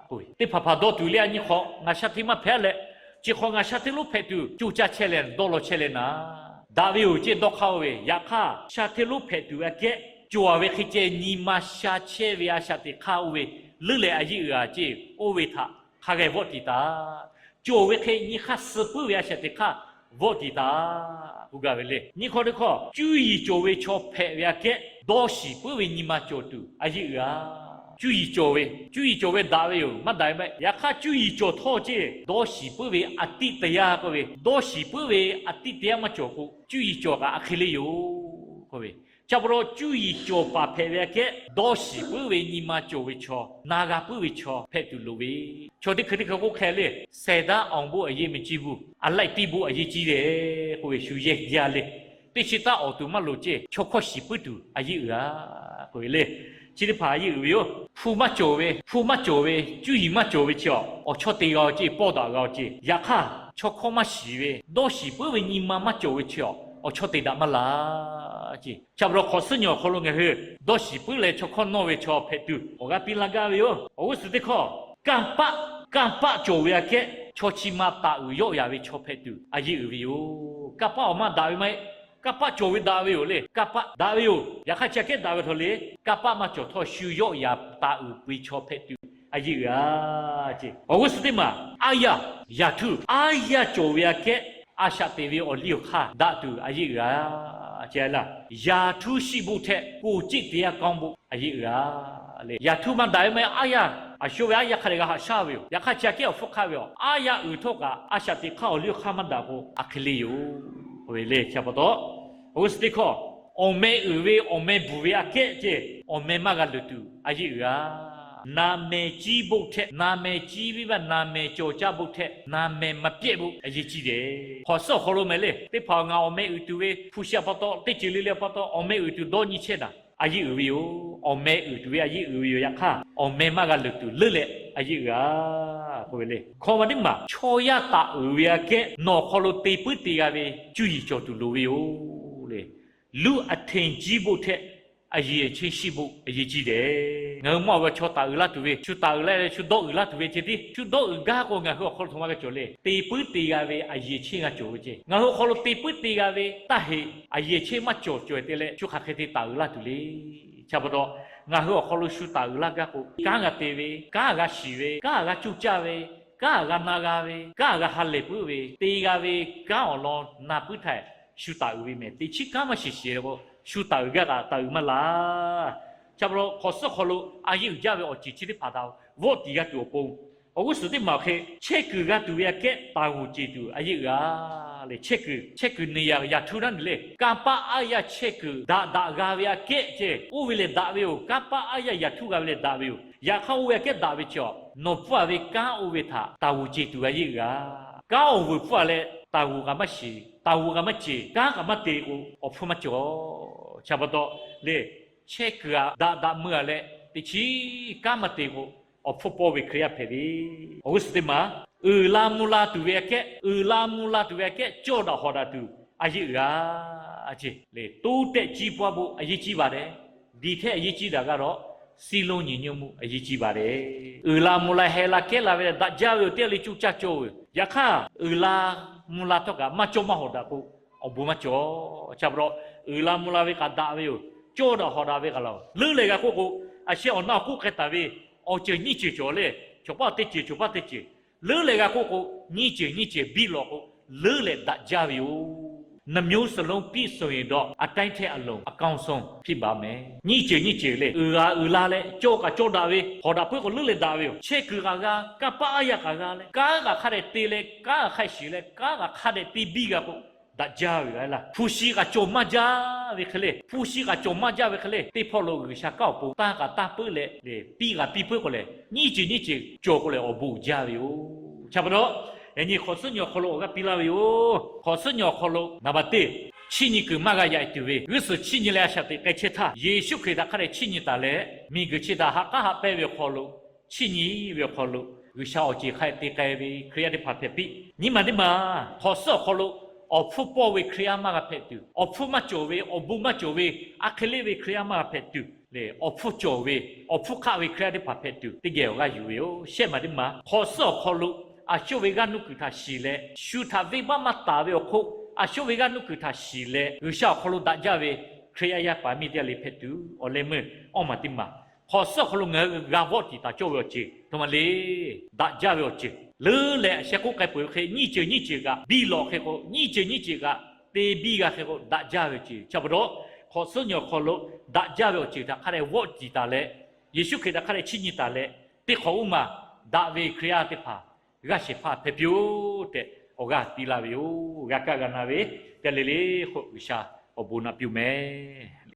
k'oˆ ve, teˇ hpaˍ hpaˍ dawˇ tuˬ le, a nyi hk'awꞈ ngaˬ sha hteˇ maˇ hpehꞈ leh, chi hk'awꞈ ngaˬ sha hteˇ lonˉ hpehꞈ tuˬ coˇ caˇ chehˇ leh dawˇ law chehˇ leh naˍ, daꞈ ve yoˬ ceˇ dawˇ hk'aˇ oˇ ve. Yaꞈ hk'aˇ, sha hteˇ lonˉ hpehꞈ tuˬ ve aꞈ kehˉ cawˬ ve hk'e ceh nyi ma sha chehˇ ve a shaꞈ teꞈ hk'aˇ oˇ ve leuˉ leh a yeˇ uiˍ a ceˇ, oˇ ve htaꞈ hk'a geh vawˆ tiˍ taˍ. Cawˬ ve hk'e nyi hk'aˇ suh puiˉ ve a shaꞈ teꞈ hk'aˇ vawˆ tiˍ taˍ k'oˆ gaˇ ve le. Nyiˇ hkawˇ teˇ hkawˇ, cuˇ yiˍ cawˬ ve chaw hpehꞈ ve aꞈ kehˉ dawˇ shiˍ puiˉ ve nyi ma cawˬ tuˬ a yeˇ uiˍ a. Cuˇ yiˍ cawˬ ve, cuˇ yiˍ cawˬ ve daꞈ ve yoˬ, maˇ daꞈ ve maˇ heˆ. Yaꞈ hk'aˇ, cuˇ yiˍ cawˬ htawˇ ceˇ dawˇ shiˍ puiˉ ve a tiˆ te yaˇ k'oˆ ve, dawˇ shiˍ puiˉ ve a tiˆ te yaˇ maˇ cawˬ k'o, cuˇ yiˍ cawˬ kaꞈ a hk'e le yoˬ k'oˆ ve. Chi pa taw cuˇ yiˍ cawˬ paˍ hpehꞈ ve aꞈ kehˉ dawˇ shiˍ puiˉ ve nyi ma cawˬ ve chaw, na g'a puiˉ ve chaw hpehꞈ tuˬ loˍ ve. Chaw teˇ hkui teˇ hkui k'oˆ hk'e le, ဆယ်တန်းအောင်ဖို့ အရေးမကြီးဘူး, အလိုက်သီးဖို့ အရေးကြီးတယ် k'oˆ ve shu yehˇ jaˇ le. Teˇ chi taˇ awˬ tuˬ maˇ loˍ ceˇ, chaw hkawˇ shiˍ puiˉ tuˬ a yeˇ uiˍ a k'oˆ ve le. Chi teˇ hpaˍ a yeˇ uiˍ ve yoˬ. Hpu maˇ cawˬ ve, hpu maˇ cawˬ ve, cuˇ yiˍ maˇ cawˬ ve chi awˬ, awˬ chawˇ te g'a-oˬ ceˇ, pawˇ daꞈ g'a-oˬ ceˇ. Yaꞈ hk'aˇ, chaw hkawˇ maˇ shiˍ ve, dawˇ shiˍ puiˉ ve nyi ma maˇ cawˬ ve chi awˬ, awˬ chawˇ te daꞈ maˇ la ceˇ. Chi pa taw hk'awꞈ suhˉ nyi awˬ hk'aw lo ngaˬ hui dawˇ shiˍ puiˉ leh chaw hkawˇ nawˇ ve chaw hpehꞈ tuˬ awˬ g'aˇ piˇ laˇ gaˇ ve yoˬ. Awˬ g'uˇ suhˍ teˇ hkawˇ, kanˇ paˆ, kanˇ paˆ cawˬ ve aꞈ kehˉ chaw chi ma taˍ uiˍ yawˆ yaˍ ve chaw hpehꞈ tuˬ a yeˇ uiˍ ve yoˬ. Kanˇ paˆ awˬ maˇ daꞈ ve maˇ heˆ. Kanˇ paˆ cawˬ ve daꞈ ve yoˬ le. Kanˇ paˆ daꞈ ve yoˬ. Yaꞈ hk'aˇ, chi aꞈ kehˉ daꞈ ve htawˇ le, kanˇ paˆ maˇ cawˬ htawˇ shu yawˆ yaˍ taˍ uiˍ pui chaw hpehꞈ tuˬ a yeˇ uiˍ a ceˇ. Awˬ g'uˇ suhˍ teˇ maˬ, aˉ yaˇ, yaˍ htuˇ, aˉ yaˇ cawˬ ve aꞈ kehˉ a shaꞈ teꞈ ve awˬ liˇ awˬ hk'aˇ daꞈ tuˬ a yeˇ uiˍ a ceˇ laˇ. Yaˍ htuˇ shiˆ boˆ hteˆ ကိုယ်ကျင့်တရားကောင်းဖို့ a yeˇ uiˍ a le. Yaˍ htuˇ maˇ daꞈ ve maˇ heˆ. Aˉ yaˇ, a shu ve aˉ yaˇ hk'a dehꞈ g'a haꞈ shaˉ ve yoˬ. Yaꞈ hk'aˇ, chi aꞈ kehˉ awˬ hpfuhˇ hk'aˆ ve yoˬ. Aˉ yaˇ uiˍ htawˇ kaꞈ a shaꞈ teꞈ hk'aˇ awˬ liˇ awˬ hk'aˇ maˇ daꞈ k'o a hk'e le yoˬ k'oˆ ve le. Chi pa taw, awˬ g'uˇ suhˍ teˇ hkawˇ, awˬ meh uiˍ ve awˬ meh bvuhˬ ve aꞈ kehˉ ceˇ, awˬ meh maˇ g'a luˬ tuˬ a yeˇ uiˍ a. နာမည်ကြီးဖို့ထက် နာမည်ကြီးပြီးမှ နာမည်ကျော်ကြားဖို့ထက် နာမည်မပျက်ဖို့ အရေးကြီးတယ်. Hk'awꞈ suhˉ awˬ hk'aw lo meh le, teˇ hpaˍ ngaˬ awˬ meh uiˍ tuˬ ve hpu shi aꞈ pa taw, teˇ ceuˬ le le aꞈ pa taw awˬ meh uiˍ tuˬ dawˇ nyi chehˇ naˍ, a yeˇ uiˍ ve yoˬ. Awˬ meh uiˍ tuˬ ve a yeˇ uiˍ ve yoˬ. Yaꞈ hk'aˇ, awˬ meh maˇ g'a luˬ tuˬ leuˉ leh a yeˇ uiˍ a k'oˆ ve le. Hkawꞈ maˬ teˇ maˬ, chaw yaˇ taˍ uiˍ ve aꞈ kehˉ nawˬ awˬ hk'aw lo te puiˉ te g'a ve cuˇ yiˍ cawˬ tuˬ loˍ ve yoˬ le. လူအထင်ကြီးဖို့ထက် အရည်အချင်းရှိဖို့ အရေးကြီးတယ်. Ngaˬ hui mawˇ ve chaw taˍ uiˍ laˇ tuˬ ve, shu taˍ uiˍ laˇ leh shu dawˇ uiˍ laˇ tuˬ ve ceh tiˉ, shu dawˇ uiˍ gaˇ k'o ngaˬ hui awˬ hk'aw lo htoꞈ ma g'a cawˬ le. Te puiˉ te g'a ve a yehˬ cheˇ g'a cawˬ ve ceh. Ngaˬ hui awˬ hk'aw lo te puiˉ te g'a ve taˇ heꞈ a yehˬ cheˇ maˇ cawˬ cawˬ te leh shu hk'aˬ hk'e te taˍ uiˍ laˇ tuˬ le. Chi pa taw, ngaˬ hui awˬ hk'aw lo shu taˍ uiˍ laˇ gaˇ k'o, kanˉ g'a te ve, kanˉ g'a shiˍ ve, kanˉ g'a cuˇ caˇ ve, kanˉ g'a na g'a ve, kanˉ g'a ha lehˬ puiˉ ve, te g'a ve kanˉ awˬ lawn na puiˉ htaˇ, shu taˍ uiˍ ve mehˬ. Teꞈ chiˉ kanˉ maˇ shiˍ shiˍ k'o, shu taˍ uiˍ gaˇ kaꞈ taˍ uiˍ maˇ laˇ. Chi pa taw, hk'awꞈ suhˉ hk'aw lo a yeˇ uiˍ jaˇ ve awˬ ceuˬ chi teˇ hpaˍ htaꞈ vawˆ tiˍ g'a tuˬ awˬ pon Awˬ g'uˇ suhˍ teˇ maˬ awˬ hk'e chehˇ kuiˬ g'a tuˬ ve aꞈ kehˉ taˍ g'oˍ ceˬ tuˬ a yeˆ g'a le. Chehˇ kuiˬ, chehˇ kuiˬ neˇ yaꞈ yaꞈ htuˇ naˉ neˬ le, kanˇ paˆ aˉ yaˇ chehˇ kuiˬ daꞈ daꞈ g'a ve aꞈ kehˉ ceh oˇ ve lehˬ daꞈ ve yoˬ. Kanˇ paˆ aˉ yaˇ yaꞈ htuˇ g'a ve lehˬ daꞈ ve yoˬ. Yaꞈ hk'aˇ oˇ ve aꞈ kehˉ daꞈ ve chi a, nawˬ pfuhˇ a ve kanˉ oˇ ve htaꞈ taˍ g'oˍ ceˬ tuˬ a yeˆ g'a. Kanˉ awˬ vuiˬ pfuhˇ a leh taˍ g'oˍ kaꞈ maˇ shiˍ, taˍ g'oˍ kaꞈ maˇ ceˬ, kanˉ kaꞈ maˇ te k'o, awˬ hpfuhˇ maˇ cawˬ. Chi pa taw le, chehˇ kuiˬ aꞈ daꞈ daꞈ meuˇ a leh teˇ chiˉ kanˉ maˇ te k'o, awˬ hpfuhˇ pawˇ ve Hkriꞈ yaˇ hpehꞈ ve. Awˬ g'uˇ suhˍ teˇ maˬ, uiˍ la mvuh la tuˬ ve aꞈ kehˉ, uiˍ la mvuh la tuˬ ve aꞈ kehˉ cawˇ daꞈ hawꞈ daꞈ tuˬ a yeˆ g'a ce le. Toˇ tehꞈ ciˇ pawˆ a bon a yeˆ ciˇ baˬ dehꞈ, diˬ htehˇ a yeˆ ciˇ daꞈ g'a lawˬ, siˉ lonˉ nyi nyi mvuhˇ a yeˆ ciˇ baˬ dehꞈ. Uiˍ la mvuh la heh la kehˉ la ve leh daꞈ jaˇ ve yoˬ tehꞈ le cuˇ caˇ cawˇ ve. Yaꞈ hk'aˇ uiˍ la mvuh la htawˇ kaꞈ maˇ cawˇ maˇ hawꞈ daꞈ k'o, awˬ bon maˇ cawˬ. Chi pa taw uiˍ la mvuh la ve kaꞈ daꞈ ve yoˬ. Cawˇ daꞈ hawꞈ daꞈ ve kaꞈ laˬ leuˉ leh g'a k'oˆ k'o, a sheh awˬ na awˬ k'oˆ k'ai taˍ ve awˬ ceuˬ nyiˇ ceuˬ cawˬ le. Cawˬ paˇ teˇ ceuˬ, cawˬ paˇ teˇ ceuˬ leuˉ leh g'a k'oˆ k'o, nyiˇ ceuˬ nyiˇ ceuˬ biˇ lawꞈ k'o, leuˉ leh daꞈ jaˇ ve yoˬ. နှစ်မျိုးစလုံး ပြည့်စုံရင်တော့ အတိုင်းထက်အလွန် အကောင်းဆုံး ဖြစ်ပါမယ်. Nyiˇ ceuˬ nyiˇ ceuˬ le, uiˍ g'a uiˍ la leh cawˇ kaꞈ cawˇ daꞈ ve, hawꞈ daꞈ puiˉ k'o leuˉ leh daꞈ ve yoˬ. Chehˇ kuiˬ kaꞈ g'a, kanˇ paˆ aˉ yaˇ kaꞈ g'a leh, kanˉ kaꞈ hk'a dehꞈ te leh, kanˉ kaꞈ hk'a shiˍ leh, kanˉ kaꞈ hk'a dehꞈ te biˇ g'a k'o, daꞈ jaˇ ve g'a laˇ. Hpu shi kaꞈ cawˬ maˇ jaˇ ve hk'e le, hpu shi kaꞈ cawˬ maˇ jaˇ ve hk'e le, teˇ hpawˇ lo G'uiˬsha kanˉ awˬ pon tanˇ kaꞈ tanˇ puiˉ leh, piˇ kaꞈ piˇ puiˉ k'o lehˬ, nyiˇ ceuˬ nyiˇ ceuˬ cawˬ k'o lehˬ awˬ bon jaˇ ve yoˬ. Chi pa taw, yaꞈ nyi hk'awꞈ suhˉ nyi awˬ hk'aw lo awˬ g'aˇ piˇ laˇ ve yoˬ. Hk'awꞈ suhˉ nyi awˬ hk'aw lo naˍ baꞈ teˇ, chiˇ nyi kuiˬ maˇ g'a yaꞈ tuˬ ve g'uˇ suhˍ chiˇ nyi leh a shaꞈ teꞈ k'ai chehˇ htaˇ, Yeˍsuˆ Hkriꞈ htaꞈ hk'a dehꞈ chiˇ nyi taˍ leh, miˬguiˬ chi htaꞈ ha k'aˉ haꞈ pehnˇ ve awˬ hk'aw lo, chiˇ nyi ve awˬ hk'aw lo, G'uiˬsha awˬ ceˬ hk'a dehꞈ te k'ai ve Hkriꞈ yaˇ teˇ hpaˍ hpehꞈ piˇ. Nyi maˬ teˇ maˬ hk'awꞈ suhˉ awˬ hk'aw lo awˬ hpfuhˇ pawˇ ve Hkriꞈ yaˇ maˇ g'a hpehꞈ tuˬ, awˬ hpfuhˇ maˇ cawˬ ve, awˬ bon maˇ cawˬ ve, a hk'e le ve Hkriꞈ yaˇ maˇ g'a hpehꞈ tuˬ le, awˬ hpfuhˇ cawˬ ve, awˬ hpfuhˇ hk'aˆ ve Hkriꞈ yaˇ teˇ hpaˍ hpehꞈ tuˬ teˇ geh awˬ g'aˇ yuˬ ve yoˬ. Shehˆ maˬ teˇ maˬ hk'awꞈ suhˉ awˬ hk'aw lo a shawˉ ve g'aˇ nuˇ kuiˬ htaꞈ shiˍ leh, shu htaꞈ venˇbaˆ maˇ taˍ ve awˬ hk'oˆ, a shawˉ ve g'aˇ nuˇ kuiˬ htaꞈ shiˍ leh, G'uiˬsha awˬ hk'aw lo daꞈ jaˇ ve Hkriꞈ yaˇ yaˇ paˍ miˇ teˇ g'aˇ le hpehꞈ tuˬ awˬ leh meuˇ awˇ maˬ teˇ maˬ hk'awꞈ suhˉ awˬ hk'aw lo ngaˬ hui g'a vawˆ tiˍ taˍ cawˇ ve awˬ ceuˬ htoꞈ ma le. Daꞈ jaˇ ve awˬ ceuˬ leuˉ leh sheh k'oˆ k'ai peuˬ ve hk'e, nyiˇ ceuˬ nyiˇ ceuˬ kaꞈ biˇ lawꞈ hk'e k'o, nyiˇ ceuˬ nyiˇ ceuˬ kaꞈ te biˇ g'a hk'e k'o, daꞈ jaˇ ve awˬ ceuˬ. Chi pa taw, hk'awꞈ suhˉ nyi awˬ hk'aw lo daꞈ jaˇ ve awˬ ceuˬ htaꞈ hk'a dehꞈ vawˆ tiˍ taˍ leh, Yeˍsuˆ Hkriꞈ htaꞈ hk'a dehꞈ chiˇ nyi taˍ leh, teˇ hk'awꞈ uˉ maˬ daꞈ ve Hkriꞈ yaˇ teˇ hpaˍ g'aˇ shehˍ hpaˇ hpehꞈ piˇ-oˆ tehꞈ awˬ g'aˇ piˇ laˇ ve yoˬ. G'a kaˇ g'a na ve teˇ g'aˇ le le k'o, G'uiˬsha awˬ bon naꞈ piˇ-oˆ mehˍ.